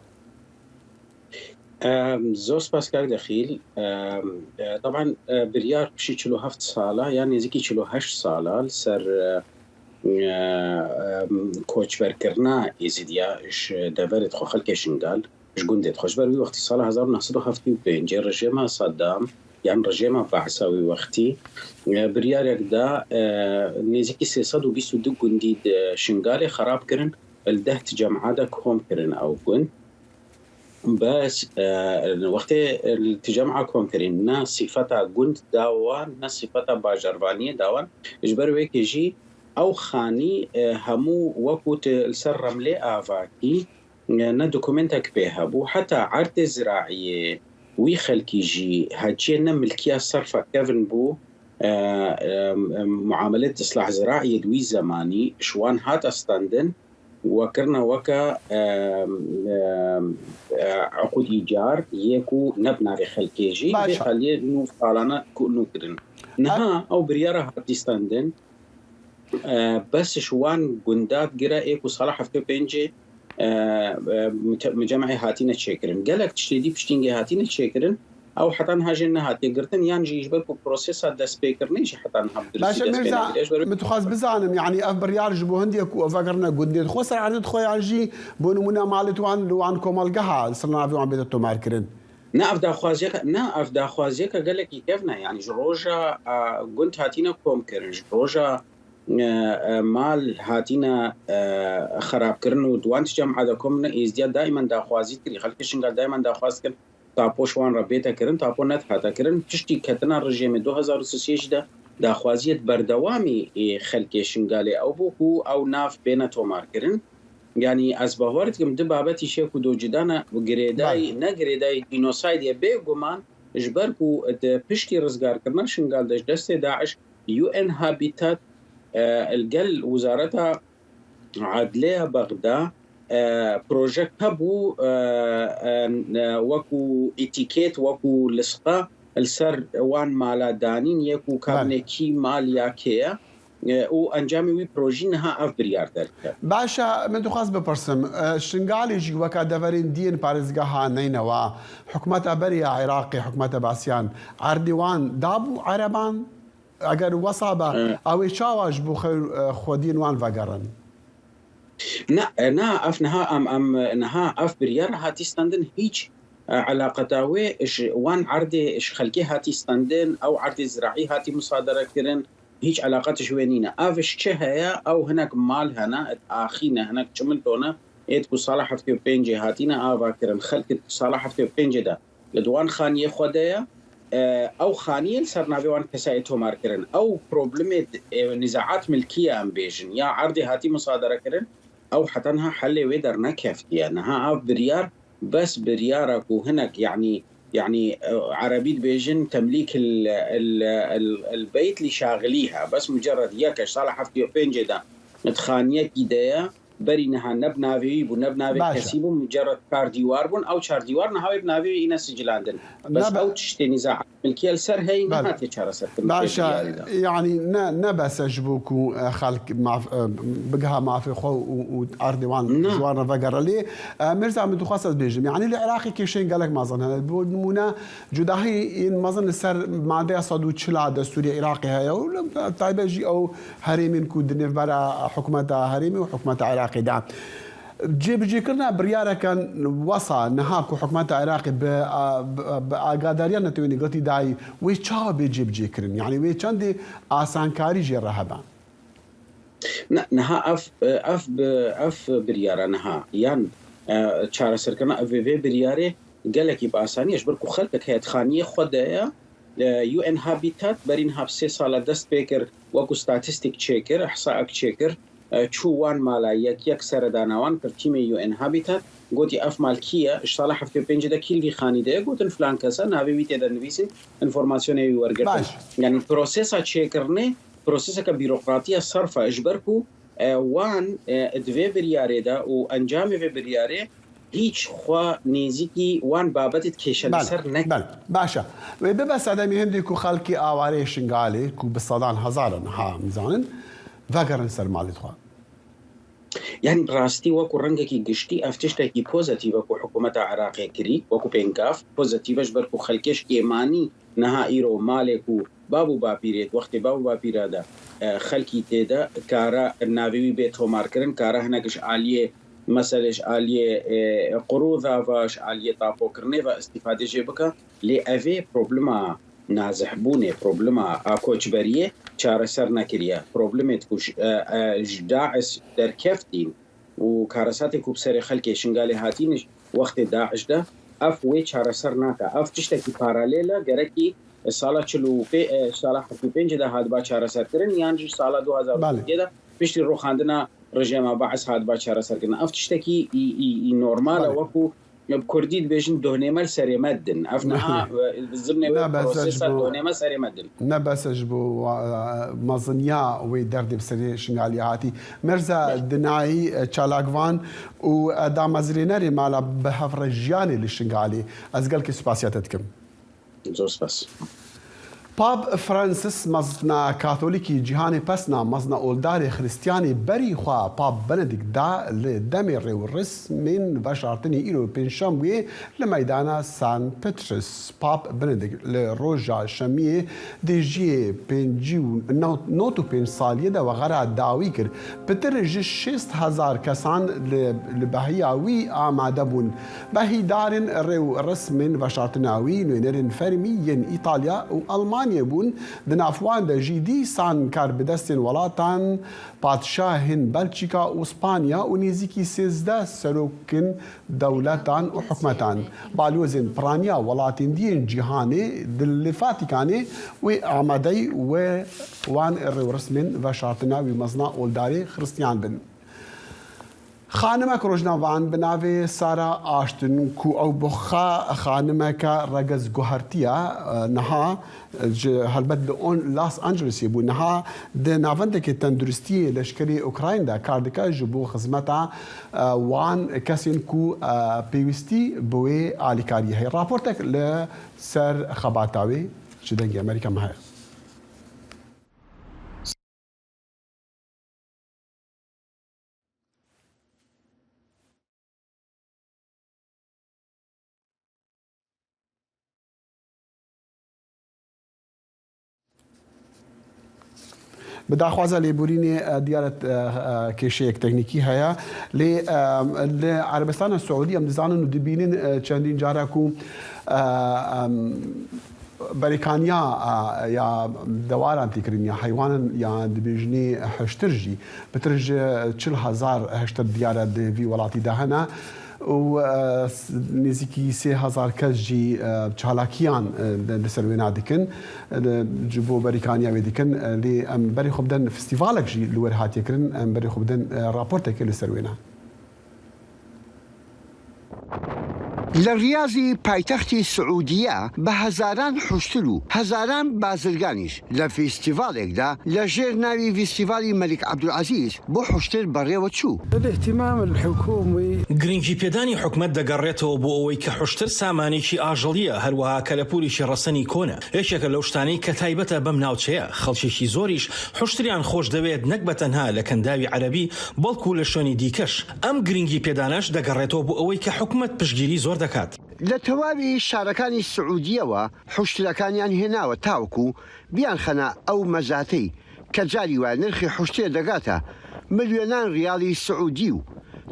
Em, zor spas kak Dexîl. Em, e, taban, e, biryar pişî çil û heft sala, yan nêzîkî çil û heşt sala li ser, e, e, em, koçberkirina Êzidiya ji deverê xwe, xelkê Şingal, ji gundê xwe. Ji ber wî wextî sala hezar û neh sed û heftê û pêncê rejêma Saddam, yan rejêma Be'sa wî wextî, e, biryarek da, e, nêzîkî sê sed û bîst û du gundî di Şingalê xerab kirin, li deh tecem'a de kom kirin ew gund. Bes, e, wextê li tecem'a kom kirin, ne sîfeta gund da wan, ne sîfeta bajarvaniyê da wan. Ji ber wê kê jî ew xanî, e, hemû wekû tu li ser remlê avakî, e, ne dokumentek pê hebû. Heta erdê ziraiyê wî xelkî jî heciyê ne milkiya serfa kevin bû, e, e, e, muamelet islah ziraiyê di wî zemanî ji wan hate standin. We kirine weke, em, em, e, eqûd îcar yê ku ne bi navê xelkê jî, vê Baş e. xeliyê nû salane ku nû kirin. Niha ew biryara hatî standin, e, bes ji wan gunda digire ê ku sala heftê û pêncê, e, e, mite-, micemeyê hatîne çêkirin. Gelek tiştê dî piştîngê hatîne çêkirin. Ew heta niha jê nehatiye girtin, yan jî ji ber ku prosesa destpêkirinê jî heta niha bi durustî Baş e, dest pê Mirza, nekiriye. Ji ber min dixwaz bizanim, yanî ev biryar ji bo hindê ku ev vegirine gundê xwe ser erdê xwe, yan jî bo nimûne malê wan li wan komelgeha li ser navê wan bête tomarkirin? Ne ev daxwaziyeke, ne ev daxwaziyeke gelekî kevn e. Yanî ji roja, e, gund hatine komkirin, ji roja, e, e, mal hatine, e, xerabkirin û di wan tişta em eda kom ne, Êzdiya daimen daxwazî kirî. Xelkê Şingal daimen daxwaz kir, tapo ji wan re bête kirin, tapo nedihate kirin. Piştî ketina rejîmê du hezar û sisê jî de daxwaziyê berdewamî ê xelkê Şingalê ew bû ku ew nav bêne tomarkirin. Yanî ez bawer dikim di babetî şê ku do cida ne, girêdayî, Belê. ne girêdayî genocide ye, bêguman ji ber ku di piştî rizgarkirina Şingal de ji destê DAIŞ, U N Habitat, e, li gel Wizareta Edlê ya Bexda, e, projek hebû, e, e, wekû etîket, wekû lisqa li ser wan mala danîn yê ku Belê. kabinê kî mal ya kê ye. E, û encamê wî projî niha ev biryar derket. Baş e, min dixwest bipirsim, e, Şingalê jî weka deverên diyên parêzgeha Neynewa, hikûmeta berê ya Iraqê, hikûmeta Basiyan, erdê wan dabû ereban? Eger wesa be, E. ew ê çawa ji bo xew-, e, xwediyên wan vegerin? Na, e, na, ev niha em, em, niha ev biryar hatî standin, hîç, e, eleqeta wê ji wan erdê, ji xelkê hatî standin, ew erdê ziraî hatî musadere kirin, hîç eleqet ji wê nîne. Ev ji çi heye? Ew hinek mal hene, ed axî ne, hinek çimento ne, êd ku sala heftê û pêncê hatîne ava kirin. Xelk sala heftê û pêncê de li di wan xaniyê xwe de ye. E, ew xaniyê li ser navê wan kesayê tomar kirin. Ew problemê, e, nizaat milkiye em bêjin, ya erdê hatî musadere kirin, ew heta niha helê wê dernekeftiye. Niha ev biryar bes biryara ku hinek, yanî, yanî, e, erebî dibêjin temlîk el, el, el, el beyt lî şaxilî he. Bes mucerred yek e, sala heftê û pêncê de di xaniyekî de ye. Berî niha ne bi navê wî bû, ne bi navê Baş e. kesî bû, mucerred çar dîwar bûn. Ew çar dîwar niha wê bi navê wî îne sicilandin. Bes Ne be- ew tiştê nîza milkiye li ser heyî Belê. nehatiye çareserkirin Baş e, vê diyarî de. yanî ne, ne bes e ji bo ku, e, xelk maf-, e, bigiha mafê xwe û, û erdê wan Ne. ji wan re vegere. Lê, e, Mirza, min dixwest ez bêjim. Yanî li Iraqê kêşeyên gelek mezin hene. Bo nimûne, cudahiyên mezin li ser madeya sed û çil a destûrê Iraqê heye û li taybet jî ew herêmên ku di nêvbera hikûmeta herêmê û hikûmeta Iraqê de. Cêbicêkirina biryareke wesa niha ku hikûmeta Iraqê bi, a, bi, bi agadariya Netewên Yekîtî dayî, wê çawa bê cêbicêkirin? Yanî wê çendê asankarî jê re hebe? Ne, niha ev, ev, ev biryara niha, yan, e, çareserkirina ev vê biryarê gelekî bi asanî ye, ji ber ku xelkek heye di xaniyê xwe de ye, e, U N Habitat berî niha bi sê sala dest pê kir, wekû statîstîk çêkir, ihsaek çêkir, e, çû wan mala yek yek seredana wan kir tîmê U N Habitat, gotî ev mal kî ye, ji sala heftê û pêncê de kî li vî xanî de ye, gotin filan kes e, navê wî tê de nivîsîn, înformasyonê wî wergirtin. Baş. Yanî prosesa çêkirinê proseseke bîrokratiya serf e, ji ber ku, e, wan, e, di vê biryarê de û encamê vê biryarê hîç xwe nêzîkî wan babetê dikêşe li Belê, ser nekin. belê. Baş e. Wê bibe sedemê hindê ku xelkê awareyê Şingalê, ku bi sedan hezar in, ha, em zanin, vegerin ser malê xwe. Yanî bi rastî wekû rengekî giştî ev tiştekî pozitîf e ku hikûmeta Iraqê kirî, wekû pêngav pozitîf e, ji ber ku xelkê ji kêmanî niha îro malê ku bav û bapîrê, wextê bav û bapîra de, e, xelkî tê de kara navê wî bê tomarkirin, kara hinek ji aliyê, mesele ji aliyê, e, qurûda ve, ji aliyê tapokirinê ve îstîfade jê bike. Lê ev ê problema nazihbûnê, problema a koçberiyê çareser nekiriye. Problemê ku ji, e, e, ji DAIŞ derkeftîn û karesatê ku bi serê xelkê Şingalê hatîn ji wextê DAIŞ de, ev wê çareser nake. Ev tiştekî paralel e, gerekî sala çil û pê-, e, sala heftê û pêncê de hatiba çareserkirin, yan jî sala du hezar û pêncê Belê. de piştî rûxandina rejêma Baas hatiba çareserkirin. Ev tiştekî î, î, î normal e, Belê. wekû bi kurdî dibêjin, dohnême li serê me din. Ev niha, e, li zimnê wê Ne bes e ji prosesa bo dohnême serê me din. Ne bes e ji bo wa-, meziniya wê derdê bi serê Şingalê hatî. Mirza Dinayî, e, çalakvan û, e, damezrênerê mala bi hev re jiyanê li Şingalê. Ez gelkî spasiya te dikim. Zor spas. Pap Francis, mezna Katolîkî cîhanê pesna, mezna oldarê Xristiyanê berî xwe Pap Benedikt da li demê rêwresmên veşartinê îro pêncşemwê li meydana San Petris. Pap Benedikt li roja şemiyê dê jiyê pêncî û nod û pênc saliyê de wexera dawî kir. Pitir ji şêst hezar kesan li, li behiya wî amade bûn. Behîdarên rêwresmên veşartina wî, nûnerên fermî yên Îtalya û Almanyê bûn, di nav wan de jî dîsan karbidestên welatan, padşahên Belçîka û Spanya û nêzîkî sêzdeh serokên dewletan û hikûmetan, balyozên piraniya welatên dî yên cîhanê di li Fatîkanê wê amadeyî we wan rêwresmên veşartina wî mezna oldarê Xristiyan bin. Xanimek rojnavan bi navê Sara Ashton, ku ew bi xwe xanimeke regez guhertiye, niha ji, helbet li On-, Los Angelesê bû, niha di navendekê tenduristiyê leşkerê Ukrayna de kar dike, ji bo xizmeta, e, wan kesên ku, e, pêwîstî bi wê alîkariyê heye. Raportek li ser xebata wê ji Dengê Amerîka me heye. Bi daxwaza lêborînê, e, diyar e, e, kêşeyek teknîkî heye. Lê, e, li Erebistana Siûdî em dizanin û dibînin, e, çendîn cara ku, e, em, berêkaniya, e, ya dewaran tê kirin, ya heywanan, ya dibêjinê hiştir jî, pitir ji çil hezar hiştir diyar e di vî welatî de hene. Û, e, s-, nêzîkî sê hezar kes jî, e, çalakiyan, e, di, di ser wêna dikin. E, di, ji bo berîkaniya wê dikin. E, lê em berê xwe bidin festîvalek jî li wir hatiye kirin. Em berê xwe bidin, e, raportekê li ser wêna. لە ڕیازی پایتەختی سعودیە بە هەزاران حوشتر و هەزاران بازرگانیش لە فیستیڤاڵێکدا لە ژێر ناوی فیستیڤاڵی مەلیک عەبدولعەزیز بۆ حوشتر بەڕێوە چوو. الاهتمام الحكومي. گرنگی پێدانی حکومەت دەگەڕێتەوە بۆ ئەوەی کە حوشتر سامانێکی ئاژەڵیە، هەروەها کەلەپوریکی ڕەسەنی کۆنە. یەکێکە لەو شتانەی کە تایبەتە بەم ناوچەیە. خەڵکێکی زۆریش حوشتریان خۆش دەوێت، نەک بە تەنها لە کەنداوی عەرەبی، بەڵکو لە شوێنی دیکەش. ئەم گرنگی پێدانەش دەگەڕێتەوە بۆ ئەوەی کە حکومەت پشتگیری زۆر دەکات. لە تەواوی شارەکانی سعودیەوە حوشترەکانیان هێناوە، تاوەکو بیانخەنە ئەو مەزاتەی کە جاری وایە نرخی حوشترێ دەگاتە ملیۆنان ریاڵی سعودی و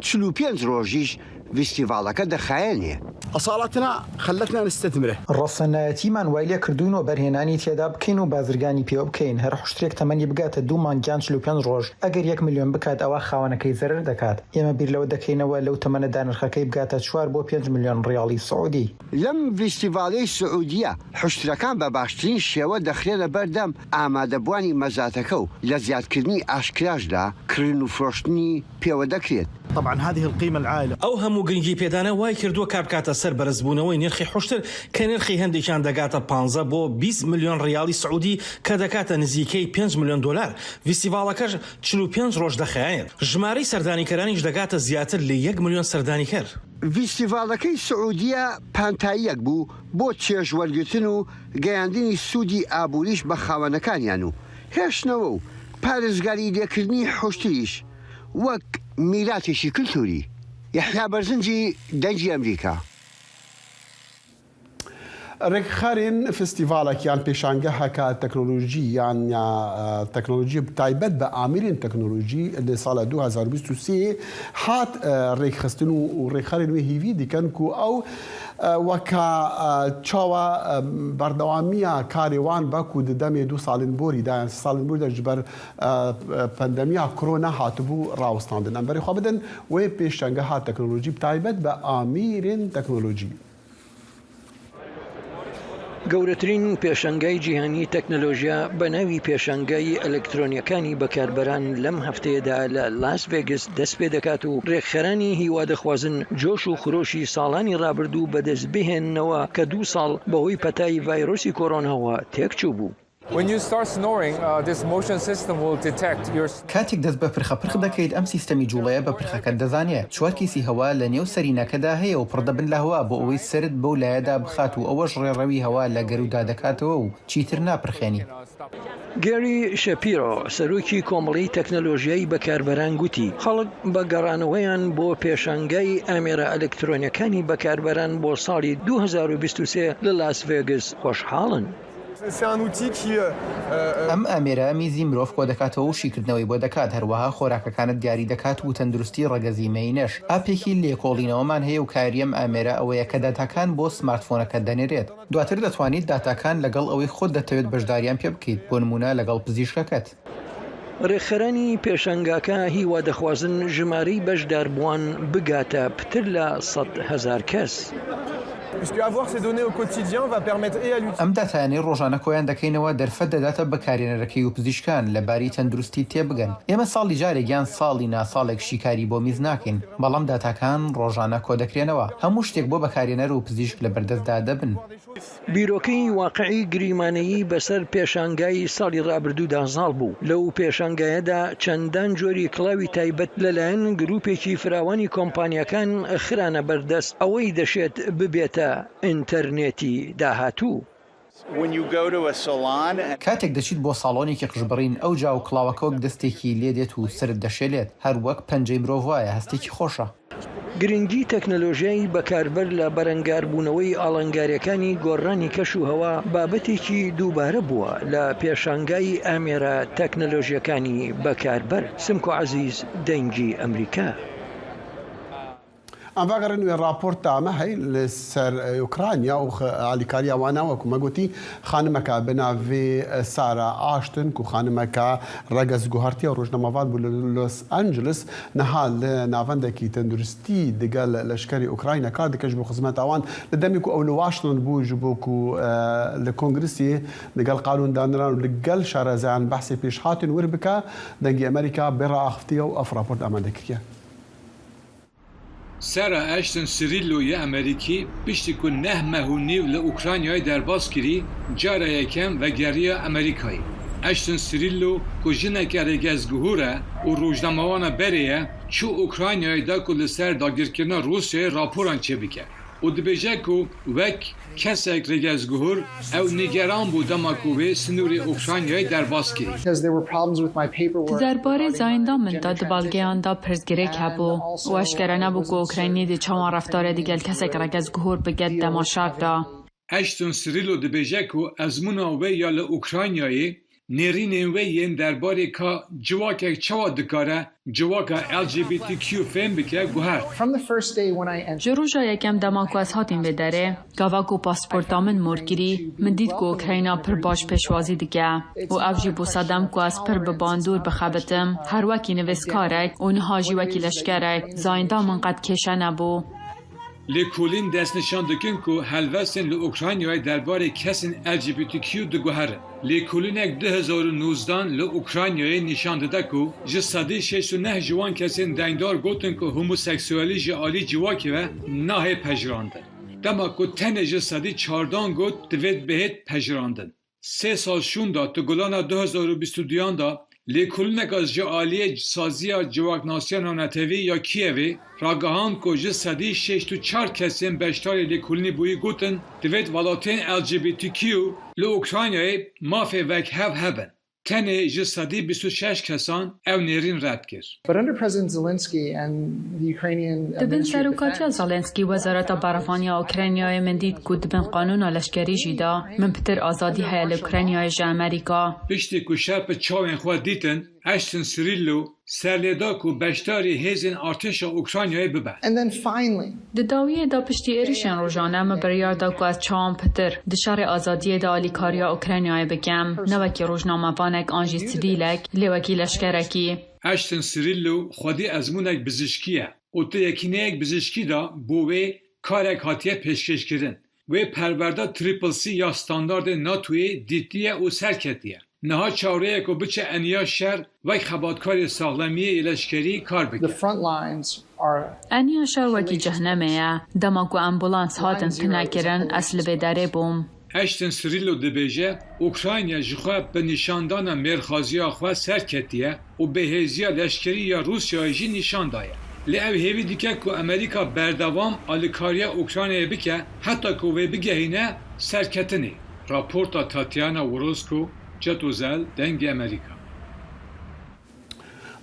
چل و پێنج ڕۆژیش فیستیڤاڵەکە دەخایەنێ. أصالتنا خلتنا نستثمره. ڕەسەنایەتیمان وای لێ کردوون و بەرهێنانی تێدا بکەین و بازرگانی پێوە بکەین. هەر حوشترێک تەمەنی بگاتە دوو مانگ یان چل و پێنج ڕۆژ، ئەگەر یەک ملیۆن بکات، ئەوە خاوەنەکەی زەرەر دەکات. ئێمە بیر لەوە دەکەینەوە لەو تەمەنەدا نرخەکەی بگاتە چوار بۆ پێنج ملیۆن ڕیاڵی سعودی. لەم فیستیڤاڵەی سعودیە حوشترەکان بە باشترین شێوە دەخرێنە بەردەم ئامادەبوانی مەزاتەکە و لە زیادکردنی ئاشکراشدا کڕین و فرۆشتنی پێوە دەکرێت. طبعا هذه القيمة العائلة. ئەو هەموو گرنگی پێدانە وای کردووە کار بکاتە سەر بەرزبوونەوەی نرخی حوشتر، کە نرخی هەندێکیان دەگاتە پانزە بۆ بیست ملیۆن ڕیاڵی سعودی، کە دەکاتە نزیکەی پێنج ملیۆن دۆلار. فیستیڤاڵەکەش چل و پێنج ڕۆژ دەخایەنێت. ژمارەی سەردانیکەرانیش دەگاتە زیاتر لە یەک ملیۆن سەردانیکەر. فیستیڤاڵەکەی سعودیە پانتاییەک بوو بۆ چێژ وەرگرتن و گەیاندنی سوودی ئابووریش بە خاوەنەکانیان و هێشتنەوە و پارێزگاری لێکردنی حوشتریش وەک میراتێکی کلتوری. یەحیا بەرزنجی، دەنگی ئەمریکا. ڕێکخەرێن فستیڤاڵێک یان پێشانگەهەکە تەکنۆلۆژی یان یا، ئە، تەکنۆلۆژی تایبەت بە ئامێرێن تەکنۆلۆژی لە ساڵە دوو هەزار و بیست و سێ هات، ئە، ڕێکخستن و، و ڕێکخەرێن وێ هیوی دیکەن کو ئەو، ئە، وەکە، ئە، چاوە، ئە، بەردەوامیە کارێ وان بە کو ددەمێ دوو ساڵین بۆریدا یان سێ ساڵین بۆریدا جبەر، ئە، پەندەمیا کۆرۆنا هاتبوو ڕاوستاندن. ئەم بەرێ خوا بدەن وێ پێشانگەها تەکنۆلۆژی تایبەت بە ئامێرێن تەکنۆلۆژی. گەورەترین پێشەنگای جیهانی تەکنەلۆژیا بە ناوی پێشەنگای ئەلەکترۆنیەکانی بەکاربەران لەم هەفتەیەدا لە لاس ڤێگس دەست پێ دەکات و ڕێکخەرانی هیوا دەخوازن جۆش و خرۆشی ساڵانی ڕابردوو بەدەست بهێننەوە کە دوو ساڵ بەهۆی پەتای ڤایرۆسی کۆرۆناوە تێکچوو بوو. When you start snoring, uh, this motion system will detect your. کاتێک دەست بە پرخە پرخ دەکەیت، ئەم سیستەمی جوڵەیە بە پرخەکەت دەزانێت. چوار کیسی هەوا لە نێو سەرینەکەدا هەیە و پڕ دەبن لە هەوا بۆ ئەوەی سەرت بەو لایەدا بخات و ئەوەش ڕێڕەوی هەوا لە گەرودا دەکاتەوە و چیتر ناپرخێنی. گەری شەپیرۆ، سەرۆکی کۆمەڵی تەکنەلۆژیای بەکاربەران گوتی، خەڵک بە گەڕانەوەیان بۆ پێشانگای ئامێرە ئەلکترۆنیەکانی بەکاربەران بۆ ساڵی دوو هەزار و بیست و سێ لە لاس ڤێگس خۆشحاڵن. ئەم ئامێرە میزی مرۆڤ کۆ دەکاتەوە و شیکردنەوەی بۆ دەکات، هەروەها خۆراکەکانت دیاری دەکات و تەندروستی ڕەگەزی مێینەش. ئاپێکی لێکۆڵینەوەمان هەیە و کاری ئەم ئامێرە ئەوەیە کە داتاکان بۆ سمارتفۆنەکەت دەنێرێت. دواتر دەتوانیت داتاکان لەگەڵ ئەوەی خۆت دەتەوێت بەشداریان پێ بکەیت، بۆ نمونە لەگەڵ پزیشکەکەت. ڕێکخەرانی پێشەنگاکە هیوا دەخوازن ژمارەی بەشداربووان بگاتە پتر لە سەد هەزار کەس. ئەم داتایانەی ڕۆژانە کۆیان دەکەینەوە دەرفەت دەداتە بەکارێنەرەکەی و پزیشکان لە باری تەندروستی تێبگەن. ئێمە ساڵی جارێک یان ساڵی ناساڵێک شیکاری بۆ میز ناکەین، بەڵام داتاکان ڕۆژانە کۆ دەکرێنەوە. هەموو شتێک بۆ بەکارێنەر و پزیشک لە بەردەستدا دەبن. بیرۆکەی واقعی گریمانەیی بەسەر پێشانگای ساڵی ڕابردوودا زاڵ بوو. لەو پێشانگایەدا چەندان جۆری کڵاوی تایبەت لەلایەن گروپێکی فراوانی کۆمپانیەکان خرانە بەردەست ئەوەی دەشێت ببێتە ئینتەرنێتی داهاتوو. کاتێک دەچیت بۆ ساڵۆنێکی قژبڕین، ئەو جا و کڵاوەکە وەک دەستێکی لێ دێت و سرت دەشێلێت، هەر وەک پەنجەی مرۆڤ وایە، هەستێکی خۆشە. گرنگی تەکنەلۆژیای بەکاربەر لە بەرەنگاربوونەوەی ئاڵنگاریەکانی گۆڕانی کەش و هەوا بابەتێکی دووبارە بووە لە پێشانگای ئامێرە تەکنەلۆژیەکانی بەکاربەر. سمکۆ عەزیز، دەنگی ئەمریکا. Em vegerin wê raporta me hey li ser Ukrayna û alîkariya wana, wekû me gotî, xanimeke bi navê Sara Ashton, ku xanimeke regezguhertiya rojnamevan bû li Los Angeles, niha li navendekî tenduristî digel leşkerê Ukrayna kar dike ji bo xizmeta wan. Li demê ku ew li Washington bû ji bo ku li Kongresê digel qanûndanran û li gel şarezayan behsê pêşhatên wir bike, Dengê Amerîka bê raxiftiye û ev raport amade kiriye. Sera Ashton Cirillo yê Amerîkî piştî ku neh meh û nîv li Ukraynayê derbas kirî, cara yekem vegeriya Amerîkayê. Ashton Cirillo ku jineke rêgezguhûr e û rojnamewana berê ye, çû Ukraynayê da ku li ser dagirkirina Rûsyayê raporan çêbike û dibêje ku wek kesek rêgezguhûr ew nîgeran bû dema ku wê sinûrê Ukraynayê derbas kirî. Di derbarê zayenda min de di belgeyan de pirsgirêk hebû û eşkere nebû ku Ukraynî dê çawan reftare digel kesek regezguhûr bike di dema şer de. Ashton Cirillo dibêje ku ezmûna wê ya li Ukraynayê nêrînên wê yên derbarê ka civakek çawa dikare civaka L G B T Q fêm bike guhert. Ji roja yekem dema ku ez hatim vê derê, gava ku pasporta min mor kirî, min dît ku Ukrayna pir baş pêşwazî dike û ev jî bû sedem ku ez pir bi bandor bixebitim, her wekî nivîskarek û niha jî wekî leşkerek, zayenda min qet kêşe nebû. Lêkolîn destnîşan dikin ku helwestên li Ukraynayê derbarê kesên L G B T Q diguherin. Lêkolînek du hezar û nozdan li Ukraynayê nîşan dide ku ji sedî şêst û neh ji wan kesên dengdar gotin ku homoseksualî ji alî civakê ve nahê pejirandin. Dema ku tenê ji sedî çardan got divêt bihêt pejirandin. Sê sal şûnda tu gulana du hezar û bîst û duyan de lêkolîneka ji aliyê saziya civaknasiya navnetewî ya Kiyevê ragihand ku ji sedî şêst û çar kesên beşdarê lêkolînê bûyî gotin, divêt welatên L G B T Q li Ukraynayê mafê wekhev hebin. Tenê ji sedî bîst û şeş kesan ew nêrîn red kir. But under President Zelensky and the Ukrainian Di bin serokatiya Zelenskî, Wezareta Berevaniya Ukraynayê min dît ku di bin qanûna leşkerî jî de min pitir azadî heye li Ukraynayê ji Amerîka. Piştî ku şer bi çavên xwe dîtin, Ashton Cirillo serlêda ku beşdarî hêzên artêşa Ukraynayê bibe. And then finally, Di dawiyê de piştî êrişên rojane min biryar da ku ez çawan pitir di şerê azadiyê de alîkariya Ukraynayê bikim, ne wekî rojnamevanek an jî sivîlek, lê wekî leşkerekî. Ashton Cirillo xwedî ezmûnek bizişkî ye û di yekîneyek bizişkî de bo wê karek hatiye pêşkêşkirin. Wê perwerda Triple C ya standardên NATOyê dîtiye û serketiye. Niha çawreye ku biçe eniya şer wek xebatkarê saxlemiyê yê leşkerî kar bike. The front lines are Eniya şer wekî cehnemê ye. Dema ku ambulans hatin tune kirin, ez li vê derê bûm. Ashton Cirillo dibêje, Ukrayna jixwe bi nîşandana mêrxaziya xwe serketiye û bêhêziya leşkerî ya Rûsyayê jî nîşan daye. Lê ew hêvî dike ku Amerîka berdewam alîkariya Ukraynayê bike heta ku wê bigehîne serketinê. Raporta Tatiana Worozko, Cetozel, Dengê Amerîka.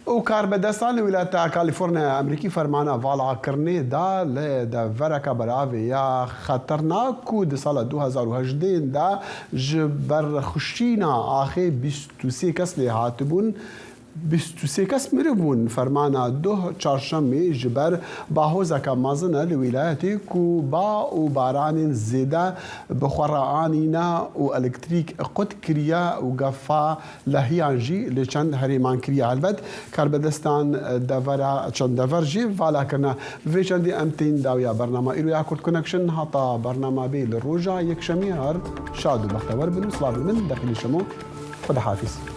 Û karbedestan li Wîlayeta Kalîforniyaya Amerîkî fermana valakirinê da li devereke beravê ya xeternak ku di sala du hezar û hejdeh de ji ber xuşîna axê bîst û sê kes lê hatibûn, bîst û sê kes miribûn. Fermana doh çarşemê ji ber bahozeke mezin e li wîlayetê ku ba û baranên zêde bi xwe re anîne û elektrîk qut kiriye û gefa lehiyan jî li çend herêman kiriye. Helbet karbedestan devera çend dever jî vala kirine. Vê çendî em tên dawiya bernama îro ya Kurd Connection. Heta bernama bê li roja yekşemî her şad û bextewer bin û silavên min dexîlî şemo. Xwedahafîz.